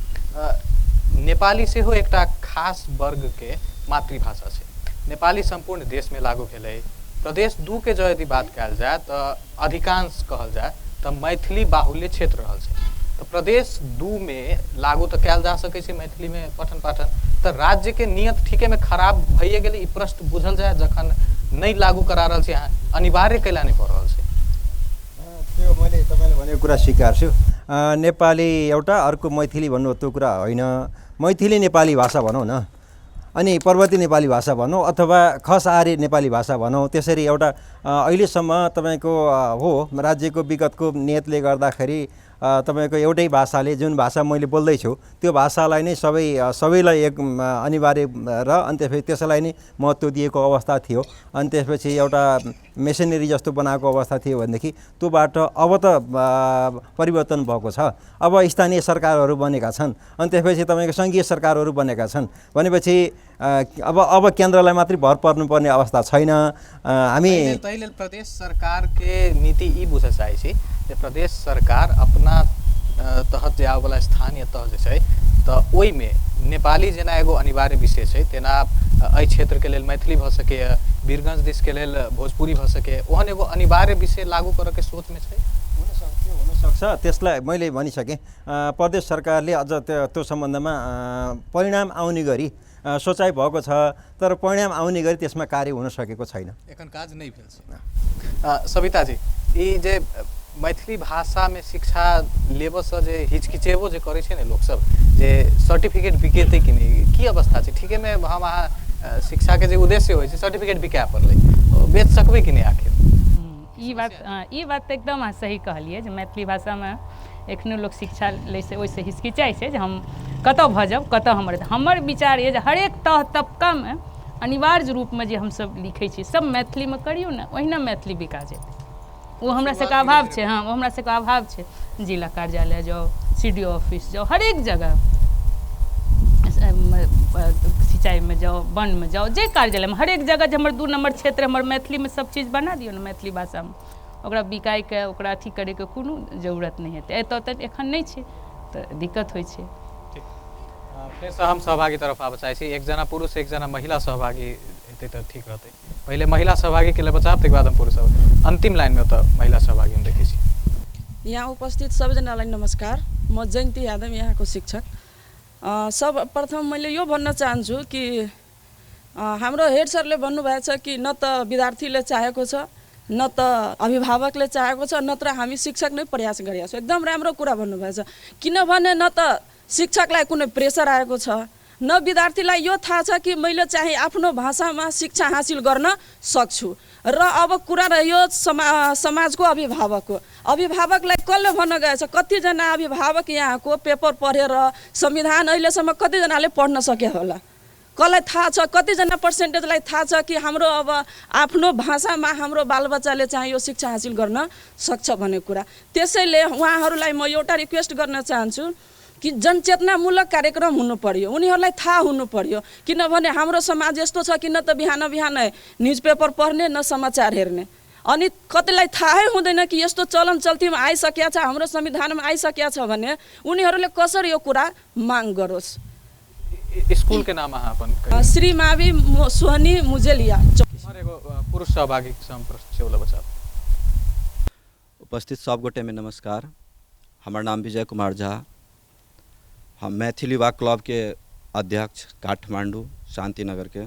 नेपाली सेहो एकटा खास वर्गके मातृभाषा छै। नेपाली सम्पूर्ण देशमे लागू भेलै। प्रदेश 2 के जँ यदि बात कयल जाय तऽ अधिकांश कहल जाय तऽ मैथिली बाहुल्य क्षेत्र रहल छै। तऽ प्रदेश 2 मे लागू तऽ कयल जा सकै छै मैथिलीमे पठन पाठन, तऽ राज्यके नियत ठीकेमे खराब भइए गेलै ई प्रश्न बुझल जाय जखन नहि लागू करा रहल छै, अहाँ अनिवार्य कैला नहि भऽ रहल छै? त्यो मैले तपाईँले भनेको कुरा स्वीकार्छु। नेपाली एउटा, अर्को मैथिली भन्नु त्यो कुरा होइन, मैथिली नेपाली भाषा भनौँ न। अनि पर्वती नेपाली भाषा भनौँ अथवा खस आर्य नेपाली भाषा भनौँ, त्यसरी एउटा अहिलेसम्म तपाईँको हो राज्यको विगतको नियतले गर्दाखेरि तपाईँको एउटै भाषाले जुन भाषा मैले बोल्दैछु त्यो भाषालाई नै सबै सबैलाई एक अनिवार्य र अनि त्यसपछि त्यसलाई नै महत्त्व दिएको अवस्था थियो। अनि त्यसपछि एउटा मेसिनरी जस्तो बनाएको अवस्था थियो भनेदेखि त्योबाट अब त परिवर्तन भएको छ। अब स्थानीय सरकारहरू बनेका छन्, अनि त्यसपछि तपाईँको सङ्घीय सरकारहरू बनेका छन्। भनेपछि अब अब केन्द्रलाई मात्रै भर पर्नुपर्ने अवस्था छैन। हामी ताहि लेल प्रदेश सरकारके नीति ई बुझऽ चाहै छी जे प्रदेश सरकार अपना तहत जे आबैवला स्थानीय तह जे छै तऽ ओहिमे नेपाली जेना एगो अनिवार्य विषय छै, तेना एहि क्षेत्रके लेल मैथिली भऽ सकैए, वीरगंज दिसके लेल भोजपुरी भऽ सकैए, ओहन एगो अनिवार्य विषय लागू करऽके सोचमे छै। हुनसक्छ, त्यसलाई मैले भनिसकेँ। प्रदेश सरकारले अझ त्यो सम्बन्धमा परिणाम आउने गरी सोचाइ भएको छ, तर परिणाम आउने गरी त्यसमा कार्य हुन सकेको छैन, एखन काज नहि भेल छै। सविताजी, ई जे मैथिली भाषामे शिक्षा लेबऽसँ जे हिचकिचेबो जे करै छै ने लोकसब, जे सर्टिफिकेट बिकेतै कि नहि, की अवस्था छै? ठीकेमे हम अहाँ शिक्षाके जे उद्देश्य होइ छै सर्टिफिकेट बिकाए पड़लै, बेच सकबै कि नहि आखिर? ई बात तऽ एकदम अहाँ सही कहलियै जे मैथिली भाषामे एखनो लोक शिक्षा लै से ओहिसँ हिचकिचाइ छै जे हम कतऽ भऽ जाउ, कतऽ हमर विचार यऽ जे हरेक तह तबकामे अनिवार्य रूपमे जे हमसब लिखै छी सब मैथिलीमे करियौ ने, ओहिना मैथिली बिका जेतै। ओ हमरा सबके अभाव छै। हाँ, ओ हमरा सबके अभाव छै। जिला कार्यालय जाउ, CDO office जाउ, हरेक जगह सिंचाईमे जाउ, वनमे जाउ, जे कार्यालयमे हरेक जगह जे हमर 2 नम्बर क्षेत्र हमर मैथिलीमे सब चीज बना दियौ ने मैथिली भाषामे, ओकरा बिकायके ओकरा अथी करैके कोनो जरूरत नहि हेतै। एतऽ तऽ एखन नहि छै तऽ दिक्कत होइ छै। फेरसँ हम सहभागी तरफ आबऽ चाहै छी। एक जना पुरुष एक जना महिला सहभागी हेतै तऽ ठीक रहतै। पहिले महिला सहभागीके लेल बचाब, ताहिके बाद हम पुरुष सहभागी। अन्तिम लाइनमे ओतऽ महिला सहभागी हम देखै छी। यहाँ उपस्थित सबजनालाई नमस्कार। म जयन्ती यादव, यहाँको शिक्षक। सर्वप्रथम मैले यो भन्न चाहन्छु कि हाम्रो हेड सरले भन्नुभएको छ कि न त विद्यार्थीले चाहेको छ, न त अभिभावकले चाहेको छ, नत्र हामी शिक्षक नै प्रयास गरेका छौँ। एकदम राम्रो कुरा भन्नुभएको छ। किनभने न त शिक्षकलाई कुनै प्रेसर आएको छ, न विद्यार्थीलाई यो थाहा छ कि मैले चाहिँ आफ्नो भाषामा शिक्षा हासिल गर्न सक्छु। र अब कुरा रह्यो समाजको अभिभावकको। अभिभावकलाई कसले भन्न गएछ? कतिजना अभिभावक यहाँको पेपर पढेर संविधान अहिलेसम्म कतिजनाले पढ्न सके होला? कसलाई थाहा छ? कतिजना पर्सेन्टेजलाई थाहा छ कि हाम्रो अब आफ्नो भाषामा हाम्रो बालबच्चाले चाहिँ यो शिक्षा हासिल गर्न सक्छ भन्ने कुरा? त्यसैले उहाँहरूलाई म एउटा रिक्वेस्ट गर्न चाहन्छु कि जनचेतनामूलक कार्यक्रम हुनु पर्यो, उनीहरूलाई थाहा हुनु पर्यो। किनभने हाम्रो समाज यस्तो छ कि न त बिहान बिहानै न्युज पेपर पढ्ने, न समाचार हेर्ने, अनि कतिलाई थाहै हुँदैन कि यस्तो चलन चल्तीमा आइसकेको छ, हाम्रो संविधानमा आइसकेको छ भने उनीहरूले कसरी यो कुरा माग गरोस्? स्कुल के नाम अहाँ अपन? श्री मावि सोहनी मुजेलिया। पुरुष सहभागी बच्चा। उपस्थित सब गोटे में नमस्कार। हमर नाम विजय कुमार झा, हम मैथिली युवा क्लब के अध्यक्ष, काठमांडू शांतिनगर के।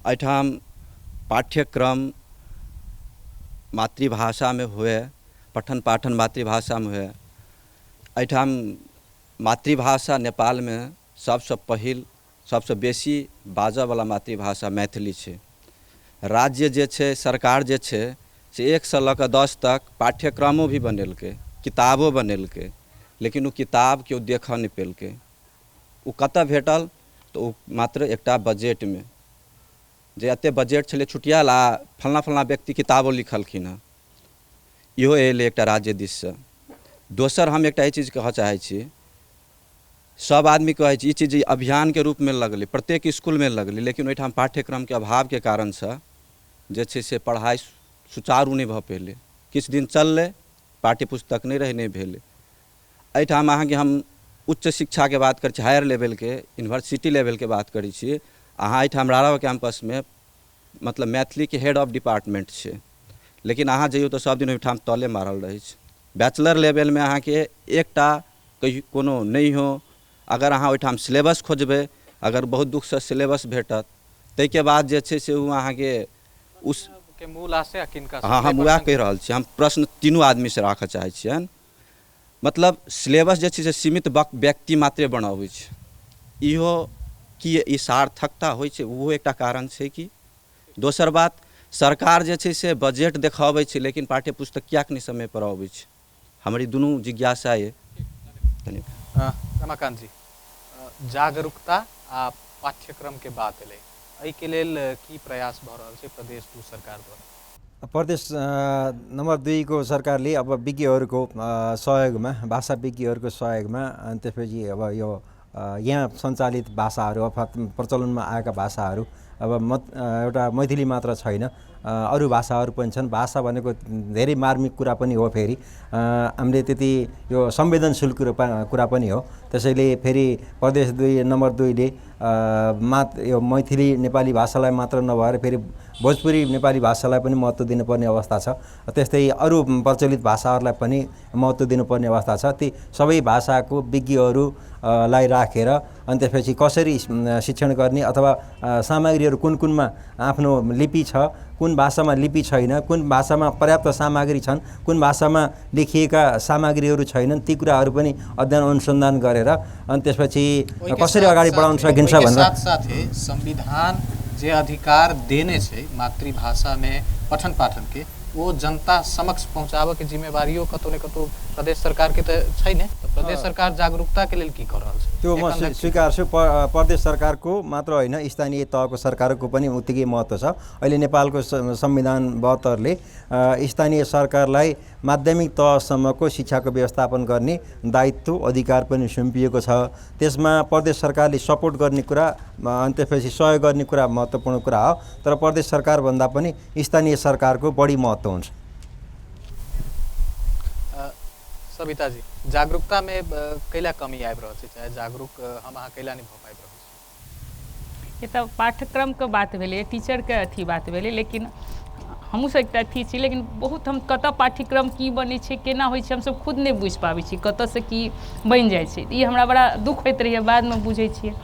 एहिठाम पाठ्यक्रम मातृभाषा में हुए, पठन पाठन मातृभाषा में हुए। एहिठाम मातृभाषा नेपाल में सबसँ पहिल सबसँ बेसी बाजऽवला मातृभाषा मैथिली छै। राज्य जे छै, सरकार जे छै से 1 से लऽ कऽ 10 तक पाठ्यक्रमो भी बनेलकै, किताबो बनेलकै, लेकिन ओ किताब केओ देखऽ नहि पेलकै। ओ कतऽ भेटल? तऽ ओ मात्र एकटा बजटमे, जे एते बजट छलै छुटियाल आ फलना फलना व्यक्ति किताबो लिखलखिन हँ, इहो एलै एकटा राज्य दिससँ। दोसर हम एकटा ई चीज कहऽ चाहै छी, सब आदमी कहै छै ई चीज अभियानके रूपमे लगलै, प्रत्येक स्कूलमे लगलै, लेकिन ओहिठाम पाठ्यक्रमके अभावके कारणसँ जे छै से पढ़ाइ सुचारू नहि भऽ पेलै। किछु दिन चललै, पाठ्यपुस्तक नहि रहै, नहि भेलै। एहिठाम अहाँके हम उच्च शिक्षाके बात करै छी, हायर लेवलके, यूनिवर्सिटी लेवलके बात करै छी। अहाँ एहिठाम रारा कैम्पसमे मतलब मैथिलीके हेड ऑफ डिपार्टमेंट छै, लेकिन अहाँ जइयौ तऽ सब दिन ओहिठाम तले मारल रहै छै। बैचलर लेवलमे अहाँके एकटा कही कोनो नहि हो, अगर अहाँ ओहिठाम सिलेबस खोजबै, अगर बहुत दुःखसँ सिलेबस भेटत, ताहिके बाद जे छै से ओ अहाँके उस के मूल आशय किनका? हाँ, हम वएह कहि रहल छी। हम प्रश्न तीनू आदमीसँ राखऽ चाहै छियनि। मतलब सिलेबस जे छै से सीमित व्यक्ति मात्रे बनाबै छै, इहो की ई सार्थकता होइ छै? ओहो एकटा कारण छै। कि दोसर बात, सरकार जे छै से बजट देखाबै छै, लेकिन पाठ्यपुस्तक किएक नहि समय पर अबै छै? हमर ई दुनू जिज्ञासा अइ। धन्यवाद। रमाकान्त जी, जागरूकता आ पाठ्यक्रमके बात एलै, एहिके लेल की प्रयास भऽ रहल छै प्रदेश 2 सरकार द्वारा? प्रदेश नम्बर 2 को सरकारले अब विज्ञहरूको सहयोगमा, भाषा विज्ञहरूको सहयोगमा, अनि त्यसपछि अब यो यहाँ सञ्चालित भाषाहरू अर्थात् प्रचलनमा आएका भाषाहरू, अब एउटा मैथिली मात्र छैन, अरू भाषाहरू पनि छन्। भाषा भनेको धेरै मार्मिक कुरा पनि हो, फेरि हामीले त्यति यो संवेदनशील कुरा पनि हो। त्यसैले फेरि प्रदेश नम्बर 2 ले यो मैथिली नेपाली भाषालाई मात्र नभएर फेरि भोजपुरी नेपाली भाषालाई पनि महत्त्व दिनुपर्ने अवस्था छ। त्यस्तै अरू प्रचलित भाषाहरूलाई पनि महत्त्व दिनुपर्ने अवस्था छ। ती सबै भाषाको विज्ञहरूलाई राखेर अनि त्यसपछि कसरी शिक्षण गर्ने अथवा सामग्रीहरू कुन कुनमा आफ्नो लिपि छ, कुन भाषामा लिपि छैन, कुन भाषामा पर्याप्त सामग्री छन्, कुन भाषामा लेखिएका सामग्रीहरू छैनन्, ती कुराहरू पनि अध्ययन अनुसन्धान गरेर अनि त्यसपछि कसरी अगाडि बढाउन सकिन्छ भनेर। साथ-साथै संविधान जे अधिकार देने छै मातृभाषामे पठन पाठन के, वो जनता समक्ष पहुँचाबऽ के जिम्मेवारियो कतौ ने कतौ प्रदेश सरकार के तऽ छै ने। तऽ प्रदेश सरकार जागरूकता के लेल की कऽ रहल छै? त्यो म स्वीकार्छु। प्रदेश सरकारको मात्र होइन, स्थानीय तहको सरकारको पनि उत्तिकै महत्त्व छ। अहिले नेपालको संविधान 72 ले स्थानीय सरकारलाई माध्यमिक तहसम्मको शिक्षाको व्यवस्थापन गर्ने दायित्व अधिकार पनि सुम्पिएको छ। त्यसमा प्रदेश सरकारले सपोर्ट गर्ने कुरा अनि त्यसपछि सहयोग गर्ने कुरा महत्त्वपूर्ण कुरा हो, तर प्रदेश सरकारभन्दा पनि स्थानीय सरकारको बढी महत्त्व हुन्छ। सविताजी, जागरूकता में कैला कमी आबि रहल छै, चाहे जागरूक हम अहाँ कैला नहि भऽ पाबि रहल छी? ई तऽ पाठ्यक्रमके बात भेलै, टीचरके अथी बात भेलै, लेकिन हमहूँ सब एकटा अथी छी, लेकिन बहुत हम कतऽ पाठ्यक्रम की बनै छै, केना होइ छै, हमसब खुद नहि बुझि पाबै छी, कतऽसँ की बनि जाइ छै। ई हमरा बड़ा दुःख होइत रहैए, बादमे बुझै छियै।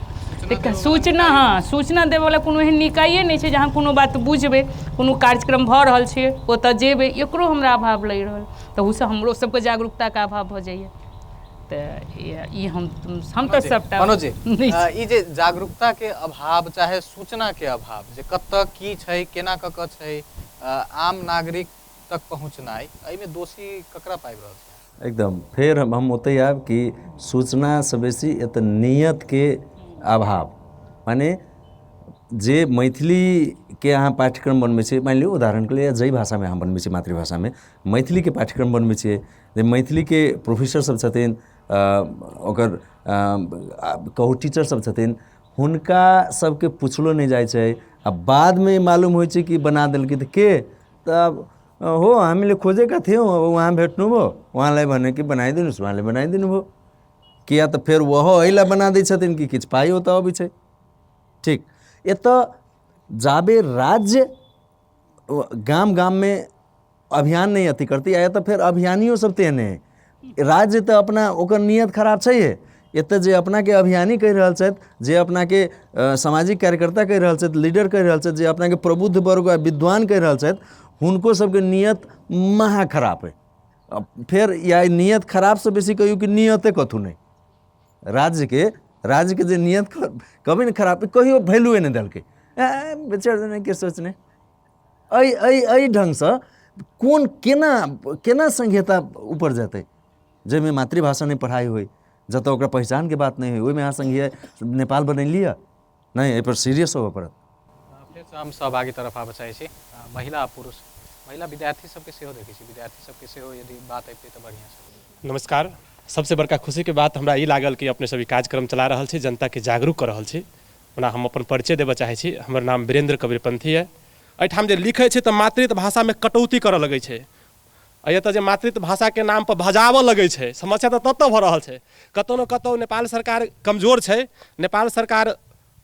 सूचना, हाँ, सूचना देबऽवला कोनो एहन निकाये नहि छै जे अहाँ कोनो बात बुझबै, कोनो कार्यक्रम भऽ रहल छै ओतऽ जेबै, एकरो हमरा अभाव लागि रहल, तहूसँ हमरो सबके जागरूकताके अभाव भऽ जाइए। तऽ ई हम तऽ सबटा मनोज जी, ई जे जागरूकता के अभाव चाहे सूचना के अभाव, जे कतऽ की छै, केना कऽ कऽ छै, आम नागरिक तक पहुँचनाइ, एहिमे दोषी ककरा पाबि रहल छै? एकदम फेर हम ओतहि आयब कि सूचनासँ बेसी एतऽ नियतके अभाव, माने जे मैथिलीके अहाँ पाठ्यक्रम बनबै छियै, मानि लियौ उदाहरणके लिए जाहि भाषामे अहाँ बनबै छियै, मातृभाषामे मैथिलीके पाठ्यक्रम बनबै छियै, जे मैथिलीके प्रोफेसर सब छथिन, ओकर कहू टीचर सब छथिन, हुनका सबके पुछलो नहि जाइ छै। आ बादमे मालूम होइ छै कि बना देलकै तऽ के, तऽ हो हामीले खोजेका थियौँ, अब उहाँ भेट्नुभयो, उहाँलाई भन्यो कि बनाइदिनुहोस्, उहाँले बनाइदिनु भयो। किया तऽ फेर ओहो एहि बना दै छथिन कि किछु पाइ ओतऽ अबै छै। ठीक, एतऽ जाबे राज्य गाम गाममे अभियान नहि अथी करतै, आ एतऽ फेर अभियानियो सब तेहने है। राज्य तऽ अपना ओकर नियत खराब छैहे, एतऽ जे अपनाके अभियानी कहि रहल छथि, जे अपनाके सामाजिक कार्यकर्ता कहि रहल छथि, लीडर कहि रहल छथि, जे अपनाके प्रबुद्ध वर्ग आ विद्वान कहि रहल छथि, हुनको सबके नियत महा खराब है। फेर या नियत खराबसँ बेसी कहियौ कि नियते कथू नहि, राज्यके जे नियत कभी नहि खराब, कहियो वैल्यूए नहि देलकै, बेचारा के सोचने एहि एहि एहि ढङ्गसँ कोन केना केना संघीयता ऊपर जेतै, जाहिमे मातृभाषा नहि पढ़ाइ होइ, जतऽ ओकरा पहिचानके बात नहि होइ, ओहिमे अहाँ संघीय नेपाल बनेलियै नहि, एहिपर सीरियस होबऽ पड़त। फेरसँ हम सहभागी तरफ आबऽ चाहै छी, महिला आ पुरुष, महिला विद्यार्थी सबके सेहो देखै छी, विद्यार्थी सबके सेहो यदि बात अबितै तऽ बढ़िआँ छै। नमस्कार, सबसे बड़का खुशीके बात हमरा ई लागल कि अपने सब ई कार्यक्रम चला रहल छी, जनताके जागरूक कऽ रहल छी। ओना हम अपन परिचय देबऽ चाहै छी, हमर नाम वीरेंद्र कबीरपंथी अइ। एहिठाम जे लिखै छै तऽ मातृत्व भाषामे कटौती करऽ लगै छै, आ एतऽ जे मातृत्व भाषाके नाम पर भजाबऽ लगै छै, समस्या तऽ ततऽ भऽ रहल छै। कतौ ने कतौ नेपाल सरकार कमजोर छै, नेपाल सरकार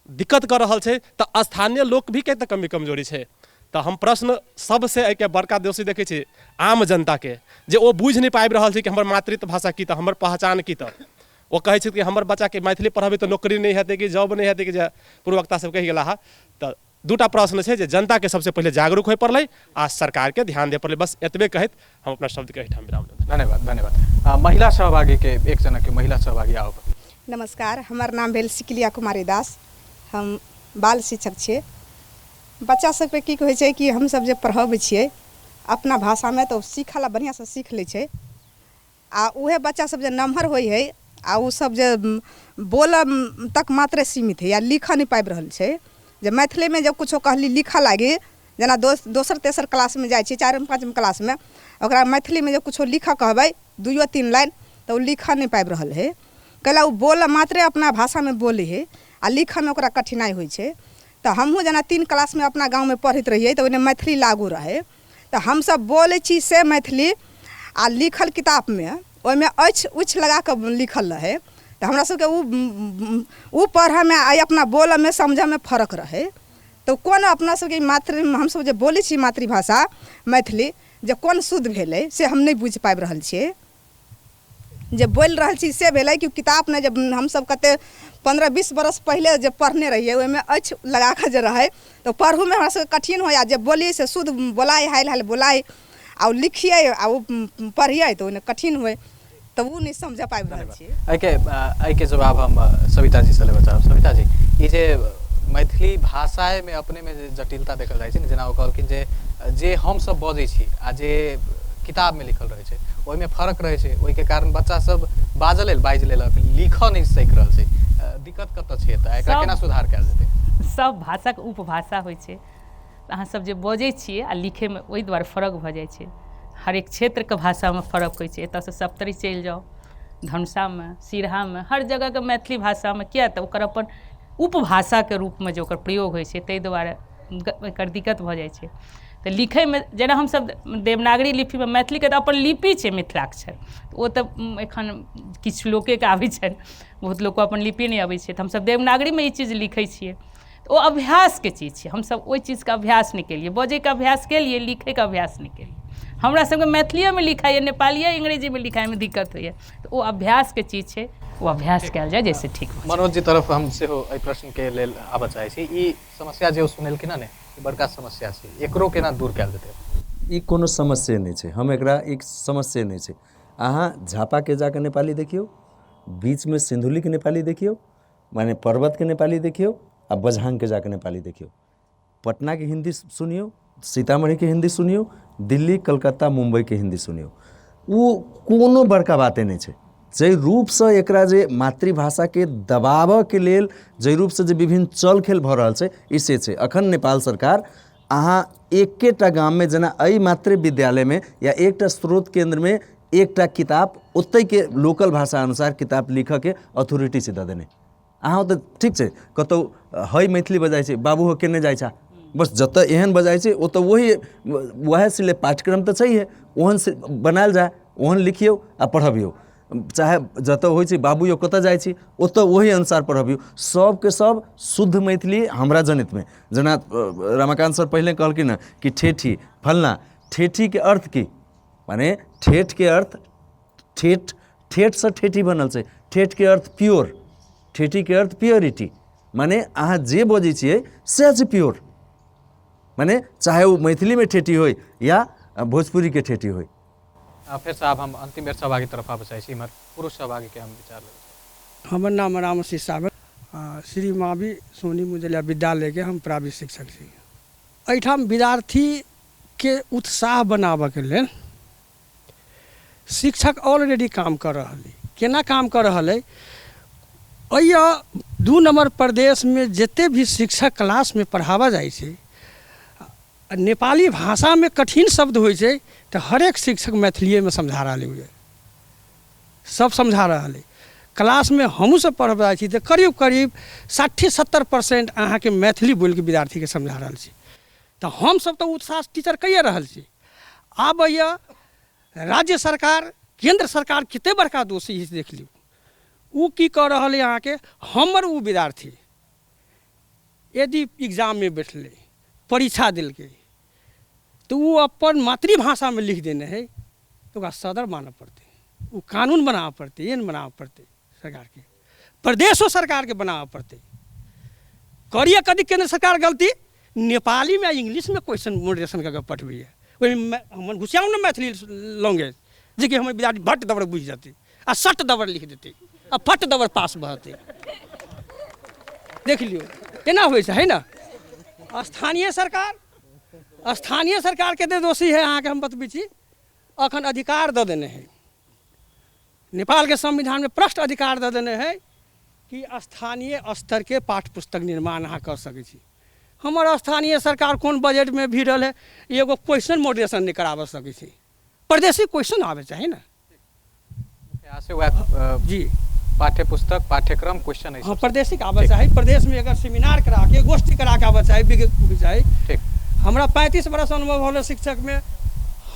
दिक्कत कऽ रहल छै, तऽ स्थानीय लोक भी के तऽ कमी कमजोरी छै। तऽ हम प्रश्न सबसँ एहिके बड़का दोषी देखै छी आम जनताके, जे ओ बुझि नहि पाबि रहल छै कि हमर मातृत्व भाषा की तऽ, हमर पहचान की तऽ। ओ कहै छथि कि हमर बच्चाके मैथिली पढ़ेबै तऽ नौकरी नहि हेतै कि जॉब नहि हेतै, कि जे पूर्ववक्ता सब कहि गेला हँ। तऽ दूटा प्रश्न छै जे जनताके सबसँ पहिले जागरूक होय पड़लै आ सरकारके ध्यान दिअ पड़लै। बस एतबे कहैत हम अपना शब्दके एहिठाम विराम देब। धन्यवाद धन्यवाद। महिला सहभागीके एक जनाके महिला सहभागी आउ। नमस्कार, हमर नाम भेल सिकलिया कुमारी दास। हम बाल शिक्षक छियै। बच्चा सबके की होइ छै कि हमसब जे पढ़बै छियै अपना भाषामे तऽ ओ सीखऽ लए बढ़िआँसँ सीख लै छै आ उएह बच्चा सब जे नमहर होइ हइ आ ओ सब जे बोलऽ तक मात्रे सीमित हइ आ लिखऽ नहि पाबि रहल छै। जे मैथिलीमे जब कुछो कहली लिखऽ लागी, जेना दोसर तेसर क्लासमे जाइ छै, चारिम पाँचम क्लासमे, ओकरा मैथिलीमे जे कुछो लिखऽ कहबै दुइयो तीन लाइन तऽ ओ लिखऽ नहि पाबि रहल हइ। कैला ओ बोलऽ मात्रे अपना भाषामे बोलै हइ आ लिखऽमे ओकरा कठिनाइ होइ छै। तऽ हमहूँ जेना 3 क्लासमे अपना गाँवमे पढ़ैत रहियै तऽ ओहिमे मैथिली लागू रहै, तऽ हमसब बोलै छी से मैथिली आ लिखल किताबमे ओहिमे अछि उछि लगाकऽ लिखल रहै, तऽ हमरा सबके ओ पढ़ऽमे आ अपना बोलऽमे समझऽमे फरक रहै। तऽ कोन अपना सबके मातृ हमसब जे बोलै छी मातृभाषा मैथिली जे कोन शुद्ध भेलै से हम नहि बुझि पाबि रहल छियै। जे बोलि रहल छी से भेलै कि किताबमे जे हमसब कते 15-20 बरस पहिले जे पढ़ने रहियै ओहिमे अछि लगाकऽ जे रहै तऽ पढ़ूमे हमरा सबके कठिन होइ आ जे बोलियै से शुद्ध बोलाइ हालि हालि बोलाइ आ ओ लिखियै आ ओ पढ़ियै तऽ ओहिमे कठिन होइ, तऽ ओ नहि समझ पाबि रहल छियै। एहिके जवाब हम सविता जी से लेबऽ चाहब। सविता जी, ई जे मैथिली भाषामे अपनेमे जे जटिलता देखल जाइ छै ने, जेना ओ कहलखिन जे जे हमसब बजै छी आ जे किताबमे लिखल रहै छै ओहिमे फरक रहै छै, ओहिके कारण बच्चा सब बाजऽ लेल बाजि लेलक, लिखऽ नहि सीख रहल छै। दिक्कत कतऽ छै तऽ एकरा केना सुधार कयल जेतै? सब भाषाके उपभाषा होइ छै, अहाँ सब जे बजै छियै आ लिखैमे ओहि दुआरे फरक भऽ जाइ छै। हरेक क्षेत्रके भाषामे फरक होइ छै। एतऽसँ सप्तरी चलि जाउ, धनुषामे, सिरहामे, हर जगहके मैथिली भाषामे, किया तऽ ओकर अपन उपभाषाके रूपमे जे ओकर प्रयोग होइ छै ताहि दुआरे एकर दिक्कत भऽ जाइ छै। तऽ लिखैमे जेना हमसब देवनागरी लिपिमे मैथिलीके तऽ अपन लिपि छै मिथिलाक्षर, ओ तऽ एखन किछु लोकेके आबै छनि, बहुत लोकके अपन लिपि नहि अबै छै, तऽ हमसब देवनागरीमे ई चीज लिखै छियै। तऽ ओ अभ्यासके चीज छै, हमसब ओहि चीजके अभ्यास नहि केलियै, बजैके अभ्यास केलियै, लिखैके अभ्यास नहि केलियै। हमरा सबके मैथिलियोमे लिखाइए, नेपालिए अंग्रेजीमे लिखाइमे दिक्कत होइए, तऽ ओ अभ्यासके चीज छै, ओ अभ्यास कयल जाय जाहिसँ ठीक भऽ जाय। मनोज जी तरफ हम सेहो एहि प्रश्नके लेल आबऽ चाहै छी। ई समस्या जे ओ सुनेलखिन हँ ने, ई बड़का समस्या छै, एकरो केना दूर कयल जेतै? ई कोनो समस्ये नहि छै, हम एकरा एक समस्ये नहि छै। अहाँ झापाके जाकऽ नेपाली देखियौ, बीचमे सिन्धुलीके नेपाली देखियौ, माने पर्वतके नेपाली देखियौ आ बझाङके जाकऽ नेपाली देखियौ, पटनाके हिन्दी सुनियौ, सीतामढ़ीके हिन्दी सुनियौ, दिल्ली कलकत्ता मुम्बईके हिन्दी सुनियौ, ओ कोनो बड़का बाते नहि छै। जाहि रूपसँ एकरा जे मातृभाषाके दबाबऽके लेल जाहि रूपसँ जे विभिन्न चल खेल भऽ रहल छै, ई से छै। अखन नेपाल सरकार अहाँ एकेटा गाममे जेना एहि मातृ विद्यालयमे या एकटा स्रोत केन्द्रमे एकटा किताब ओतहिके लोकल भाषा अनुसार किताब लिखऽके अथॉरिटी छै दऽ देने। अहाँ ओतऽ ठीक छै कतहु हइ मैथिली बजाइ छै, बाबू हो केने जाइ छा, बस जतऽ एहन बजाइ छै ओतऽ वही वएह सिले पाठ्यक्रम तऽ छैहे, ओहन से बनायल जाय, ओहन लिखियौ आ पढ़बियौ। चाहे जतऽ होइ छै बाबू यौ कतऽ जाइ छी, ओतऽ ओही अनुसार पढ़बियौ। सबके सब शुद्ध मैथिली हमरा जनैतमे, जेना रमाकान्त सर पहिले कहलखिन हँ कि ठेठी फलना, ठेठीके अर्थ की, माने ठेठके अर्थ ठेठ, ठेठसँ ठेठी बनल छै, ठेठके अर्थ प्योर, ठेठीके अर्थ प्योरिटी, माने अहाँ जे बजै छियै सएह छै प्योर, माने चाहे ओ मैथिलीमे ठेठी होइ या भोजपुरीके ठेठी होइ। फेरसँ आब हम अन्तिम बेर सहभागी तरफ आबऽ चाहै छी, इम्हर पुरुष सहभागीके हम विचार लेबै। हमर नाम रामश्री सावर, श्री मावी सोनी मुजलिया विद्यालयके हम प्राविधिक शिक्षक छी। एहिठाम विद्यार्थीके उत्साह बनाबऽके लेल शिक्षक ऑलरेडी काम कऽ रहल अइ। केना काम कऽ रहल अइ? एहि 2 नम्बर प्रदेशमे जते भी शिक्षक क्लासमे पढ़ाबऽ जाइ छै, नेपाली भाषामे कठिन शब्द होइ छै तऽ हरेक शिक्षक मैथिलीएमे समझा रहल अइ, सब समझा रहल अइ। क्लासमे हमहूँ सब पढ़बऽ जाइ छी तऽ करीब करीब 60-70% अहाँके मैथिली बोलिके विद्यार्थीके समझा रहल छी। तऽ हमसब तऽ उत्साह टीचर कैए रहल छी। आब अइए राज्य सरकार केन्द्र सरकार कते बड़का दोषी है देख लियौ, ओ की कऽ रहल अइ अहाँके, हमर ओ विद्यार्थी यदि एग्जाममे बैठलै परीक्षा देलकै तऽ ओ अपन मातृभाषामे लिख देने है तऽ ओकरा सदर मानऽ पड़तै, ओ कानून बनाबऽ पड़तै, एहन बनाबऽ पड़तै सरकारके, प्रदेशो सरकारके बनाबऽ पड़तै। करिए कदी केन्द्र सरकार गलती, नेपालीमे आ इंग्लिशमे क्वेश्चन मॉडरेशन कऽ कऽ पठबैए, ओहिमे हमर घुसियाउ ने मैथिली लैंग्वेज, जेकि हमर विद्यार्थी भट्ट दबर बुझि जेतै आ सट दबर लिख देतै आ फट दबर पास भऽ जेतै। देख लियौ, केना होइ छै, है ने? स्थानीय सरकार, स्थानीय सरकार कते दोषी है अहाँके हम बतबै छी। अखन अधिकार दऽ देने है नेपालके संविधानमे, प्रष्ट अधिकार दऽ देने है कि स्थानीय स्तरके पाठ्य पुस्तक निर्माण अहाँ कर सकै छी। हमर स्थानीय सरकार कोन बजटमे भिड़ल है, एगो क्वेश्चन मॉडरेशन नहि कराबऽ सकै छै। परदेशी क्वेश्चन आबे चाही ने से वएह जी पाठ्य पुस्तक पाठ्यक्रम क्वेश्चन। हाँ, प्रदेशिक आबऽ चाही। प्रदेशमे अगर सेमिनार करा के गोष्ठी करा के आबऽ चाही, विज्ञ चाही। ठीक, हमरा 35 बरस अनुभव होलै शिक्षकमे,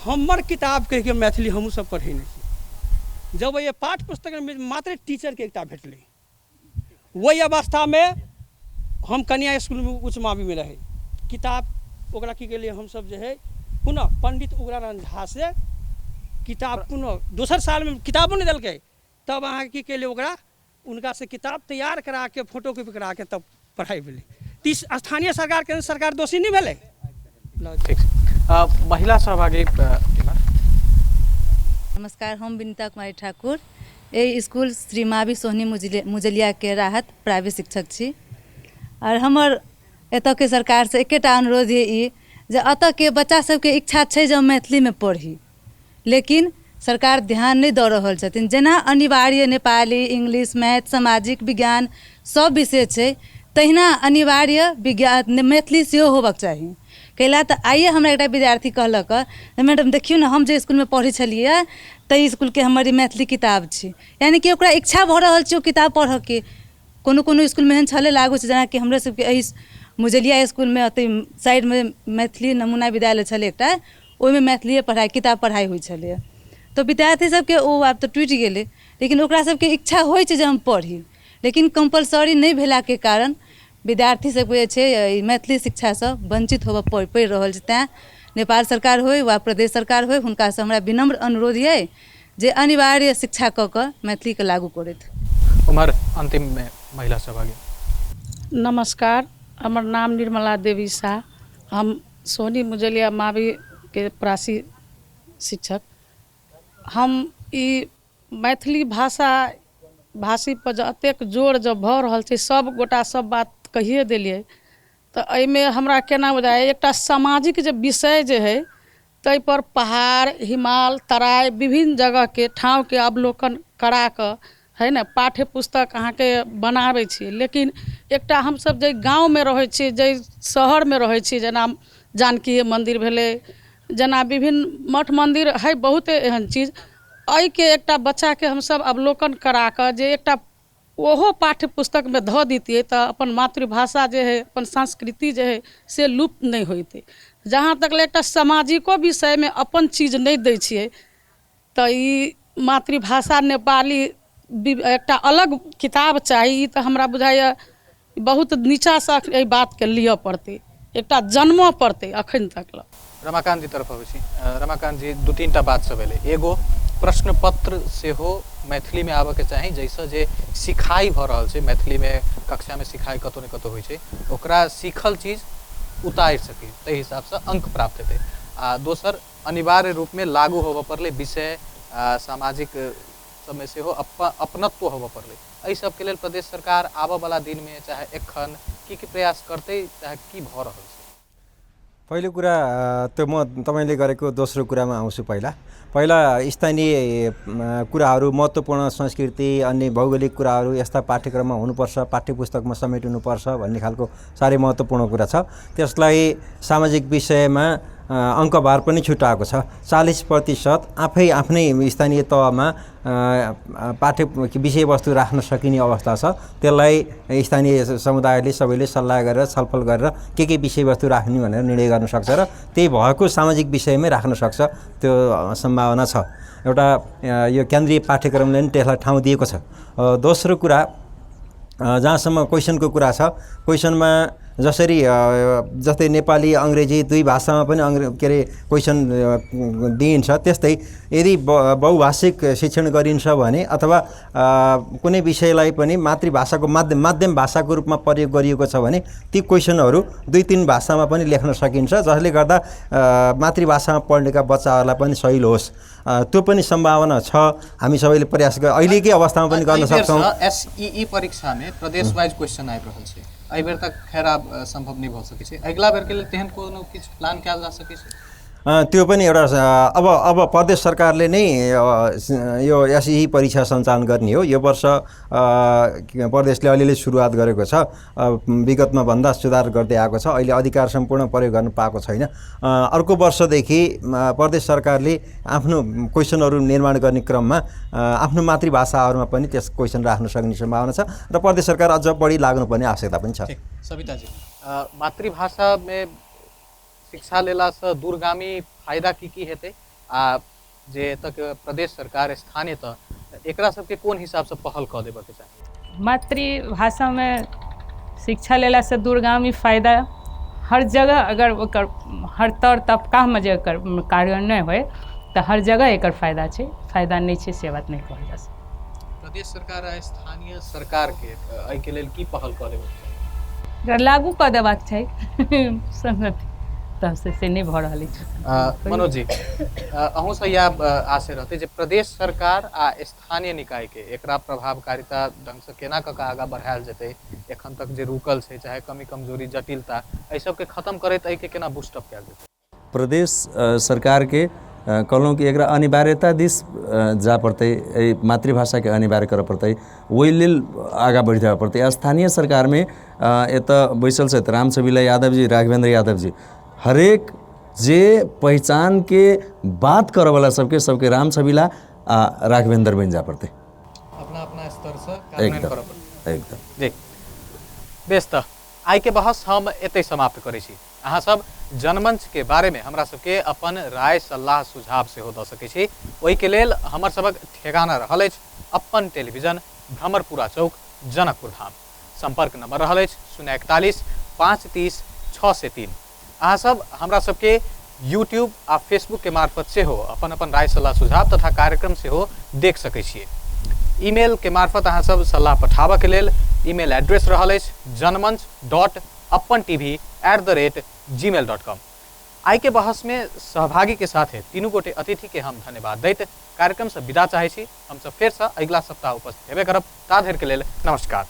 हमर किताब कहिके मैथिली हमहूँ सब पढ़ै नहि छी। जब ये पाठ्य पुस्तकमे मात्र टीचरके एकटा भेटलै, ओहि अवस्थामे हम कन्या स्कूलमे उच्च माध्यमिकमे रहै किताब, ओकरा की केलियै हमसब जे है पुनः पंडित उग्रानन्द झा से किताब पुनः दोसर सालमे किताबो नहि देलकै, तब अहाँके की केलियै ओकरा उनका से किताब तैयार करा के फोटोकॉपी करा के तब पढ़ाइ भेलै। तीस स्थानीय सरकार केंद्र सरकार दोषी नहि भेलै। ठीक, महिला सहभागी। नमस्कार, हम विनीता कुमारी ठाकुर, एहि स्कूल श्री मावी सोहनी मुजलियाके राहत प्राइवेट शिक्षक छी। और हमर एतऽके सरकारसँ एकेटा अनुरोध ये ई जे एतऽके बच्चा सबके इच्छा छै जे हम मैथिलीमे पढ़ी, लेकिन सरकार ध्यान नहि दऽ रहल छथिन। जेना अनिवार्य नेपाली, इंग्लिश, मैथ, सामाजिक विज्ञान सब विषय छै, तहिना अनिवार्य विज्ञान मैथिली सेहो होबक चाही। कैला तऽ आइए हमरा एकटा विद्यार्थी कहलक मैडम देखियौ ने, हम जे स्कूलमे पढ़ै छलियै ताहि स्कूलके हमर ई मैथिली किताब छै, यानी कि ओकरा इच्छा भऽ रहल छै ओ किताब पढ़ऽके। कोनो कोनो स्कूलमे एहन छलै लागू छै, जेनाकि हमरे सबके एहि मुजलिया स्कूलमे ओतहि साइडमे मैथिली नमूना विद्यालय छलै एकटा, ओहिमे मैथिलीए पढ़ाइ किताब पढ़ाइ होइ छलैए। तऽ विद्यार्थी सबके ओ आब तऽ टूटि गेलै, लेकिन ओकरा सबके इच्छा होइ छै जे हम पढ़ी, लेकिन कम्पलसरी नहि भेलाके कारण विद्यार्थी सबके जे छै मैथिली शिक्षासँ वञ्चित होबऽ पड़ि रहल छै। तैँ नेपाल सरकार होइ वा प्रदेश सरकार होइ, हुनकासँ हमरा विनम्र अनुरोध यऽ जे अनिवार्य शिक्षा कऽ कऽ मैथिलीके लागू करथि। उम्हर अन्तिममे महिला सहभागी। नमस्कार, हमर नाम निर्मला देवी शाह, हम सोनी मुजलिया मावीके प्रासी शिक्षक। हम ई मैथिली भाषा भाषीपर जे एतेक जोर जब भऽ रहल छै, सब गोटा सब बात कहिए देलियै, तऽ एहिमे हमरा केना बुझाइए एकटा सामाजिक जे विषय जे हइ ताहिपर पहाड़ हिमाल तराइ विभिन्न जगहके ठाँवके अवलोकन करा कऽ है ने पाठ्य पुस्तक अहाँके बनाबै छी। लेकिन एकटा हमसब जाहि गाँवमे रहै छी, जाहि शहरमे रहै छी, जेना जानकीये मन्दिर भेलै, जेना विभिन्न मठ मन्दिर हइ, बहुते एहन चीज, एहिके एकटा बच्चाके हमसब अवलोकन करा कऽ जे एकटा ओहो पाठ्य पुस्तकमे धऽ दितियै तऽ अपन मातृभाषा जे हइ, अपन संस्कृति जे हइ से लुप्त नहि होइतै। जहाँ तक ले एकटा सामाजिको विषयमे अपन चीज नहि दै छियै तऽ ई मातृभाषा नेपाली एकटा अलग किताब चाही। ई तऽ हमरा बुझाइए बहुत नीचाँसँ एहि बातके लिअ पड़तै, एकटा जनमऽ पड़तै अखन तक लए। रमाकान्त जी तरफ अबै छी। रमाकान्त जी, दू तीन टा बात सब एलै। एगो प्रश्न पत्र सेहो मैथिलीमे आबऽके चाही, जाहिसँ जे सिखाइ भऽ रहल छै मैथिलीमे, कक्षामे सिखाइ कतहु ने कतहु होइ छै, ओकरा सीखल चीज उतारि सकी, ताहि हिसाबसँ अंक प्राप्त हेतै। आ दोसर अनिवार्य रूपमे लागू होबऽ पड़लै विषय सामाजिक सबमे सेहो अपनत्व होबऽ पड़लै। एहि सबके लेल प्रदेश सरकार आबऽवला दिनमे चाहे एखन की की प्रयास करतै, चाहे की भऽ रहल छै? पहिलो कुरा त्यो म तपाईँले गरेको दोस्रो कुरामा आउँछु। पहिला पहिला स्थानीय कुराहरू, महत्त्वपूर्ण संस्कृति अनि भौगोलिक कुराहरू यस्ता पाठ्यक्रममा हुनुपर्छ, पाठ्यपुस्तकमा समेटिनुपर्छ भन्ने खालको साह्रै महत्त्वपूर्ण कुरा छ। त्यसलाई सामाजिक विषयमा अङ्कभार पनि छुट्याएको छ। 40% आफै आफ्नै स्थानीय तहमा पाठ्य विषयवस्तु राख्न सकिने अवस्था छ। त्यसलाई स्थानीय समुदायले सबैले सल्लाह गरेर छलफल गरेर के विषयवस्तु राख्ने भनेर निर्णय गर्न सक्छ र त्यही भएको सामाजिक विषयमै राख्न सक्छ, त्यो सम्भावना छ। एउटा यो केन्द्रीय पाठ्यक्रमले पनि त्यसलाई ठाउँ दिएको छ। दोस्रो कुरा जहाँसम्म क्वेसनको कुरा छ, क्वेसनमा जसरी जस्तै नेपाली अङ्ग्रेजी दुई भाषामा पनि के अरे क्वेसन दिइन्छ, त्यस्तै यदि बहुभाषिक शिक्षण गरिन्छ भने अथवा कुनै विषयलाई पनि मातृभाषाको माध्यम भाषाको रूपमा प्रयोग गरिएको छ भने ती क्वेसनहरू 2-3 भाषामा पनि लेख्न सकिन्छ, जसले गर्दा मातृभाषामा पढ्नेका बच्चाहरूलाई पनि सहिलो होस्, त्यो पनि सम्भावना छ। हामी सबैले प्रयास अहिलेकै अवस्थामा पनि गर्न सक्छौँ। एसईई परीक्षामे प्रदेश वाइज क्वेसन आबि रहल छै। एहि बेर तक खैर आब सम्भव नहि भऽ सकै छै, अगिला बेरके लेल तेहन कोनो किछु प्लान कयल जा सकै छै? त्यो पनि एउटा अब अब प्रदेश सरकारले नै यो एसई परीक्षा सञ्चालन गर्ने हो। यो वर्ष प्रदेशले अलिअलि सुरुवात गरेको छ, विगतमा भन्दा सुधार गर्दै आएको छ, अहिले अधिकार सम्पूर्ण प्रयोग गर्न पाएको छैन। अर्को वर्षदेखि प्रदेश सरकारले आफ्नो क्वेसनहरू निर्माण गर्ने क्रममा आफ्नो मातृभाषाहरूमा पनि त्यस क्वेसन राख्न सक्ने सम्भावना छ र प्रदेश सरकार अझ बढी लाग्नुपर्ने आवश्यकता पनि छ। सविताजी, मातृभाषामे शिक्षा लेलासँ दूरगामी फायदा की की हेतै आ जे एतऽ प्रदेश सरकार स्थानीय तह एकरा सबके कोन हिसाबसँ पहल कऽ देबऽके चाही? मातृभाषामे शिक्षा लेलासँ दूरगामी फायदा हर जगह अगर ओकर हर तर तबकामे जे एकर कार्यान्वयन होइ तऽ हर जगह एकर फायदा छै, फायदा नहि छै से बात नहि कहल जा सकैए। प्रदेश सरकार आ स्थानीय सरकारके एहिके लेल की पहल कऽ देबऽके चाही? एकरा लागू कऽ देबाक चाही सहमति तऽ से नहि भऽ रहल अछि। मनोज जी, अहूँसँ इएह आशय रहतै जे प्रदेश सरकार आ स्थानीय निकायके एकरा प्रभावकारिता ढङ्गसँ केना कऽ कऽ आगाँ बढ़ायल जेतै, एखन तक जे रुकल छै चाहे कमी कमजोरी जटिलता एहि सबके खतम करैत एहिके केना बूस्टअप कयल जेतै? प्रदेश सरकारके कहलहुँ कि एकरा अनिवार्यता दिस जा पड़तै, एहि मातृभाषाके अनिवार्य करऽ पड़तै, ओहि लेल आगाँ बढ़ि जाय पड़तै। स्थानीय सरकारमे एतऽ बैसल छथि राम छबिला यादव जी, राघवेंद्र यादव जी, हरेक जे पहिचानके बात करऽवला सबके सबके राम छबिला आ राघवेंद्र बनि जाय पड़तै, अपना अपना स्तरसँ कार्यान्वयन करऽ पड़तै। एकदम जी बेस, तऽ आइके बहस हम एतै समाप्त करै छी। अहाँ सब जनमंच के बारे में हमरा सबके अपन राय सल्लाह सुझाव सेहो दऽ सकै छी। ओहिके लेल हमर सबक ठेगाना रहल अछि अपन टेलीविजन, भ्रमरपुरा चौक, जनकपुर धाम। संपर्क नंबर रहल अछि 041 530 603। अहाँ सब हमरा सबके यूट्यूब आ फेसबुक के मार्फत सेहो अपन अपन राय सल्लाह सुझाव तथा कार्यक्रम सेहो देख सकै छियै। ईमेल के मार्फत अहाँ सब सल्लाह पठाबऽ के लेल ईमेल एड्रेस रहल अछि janmanch.apantv@gmail.com। आइ के बहस में सहभागी के साथे तीनू गोटे अतिथि के हम धन्यवाद दैत कार्यक्रम से विदा चाहै छी। हम सब फेर से अगिला सप्ताह उपस्थित हेबे करब, ता धरि के लेल नमस्कार।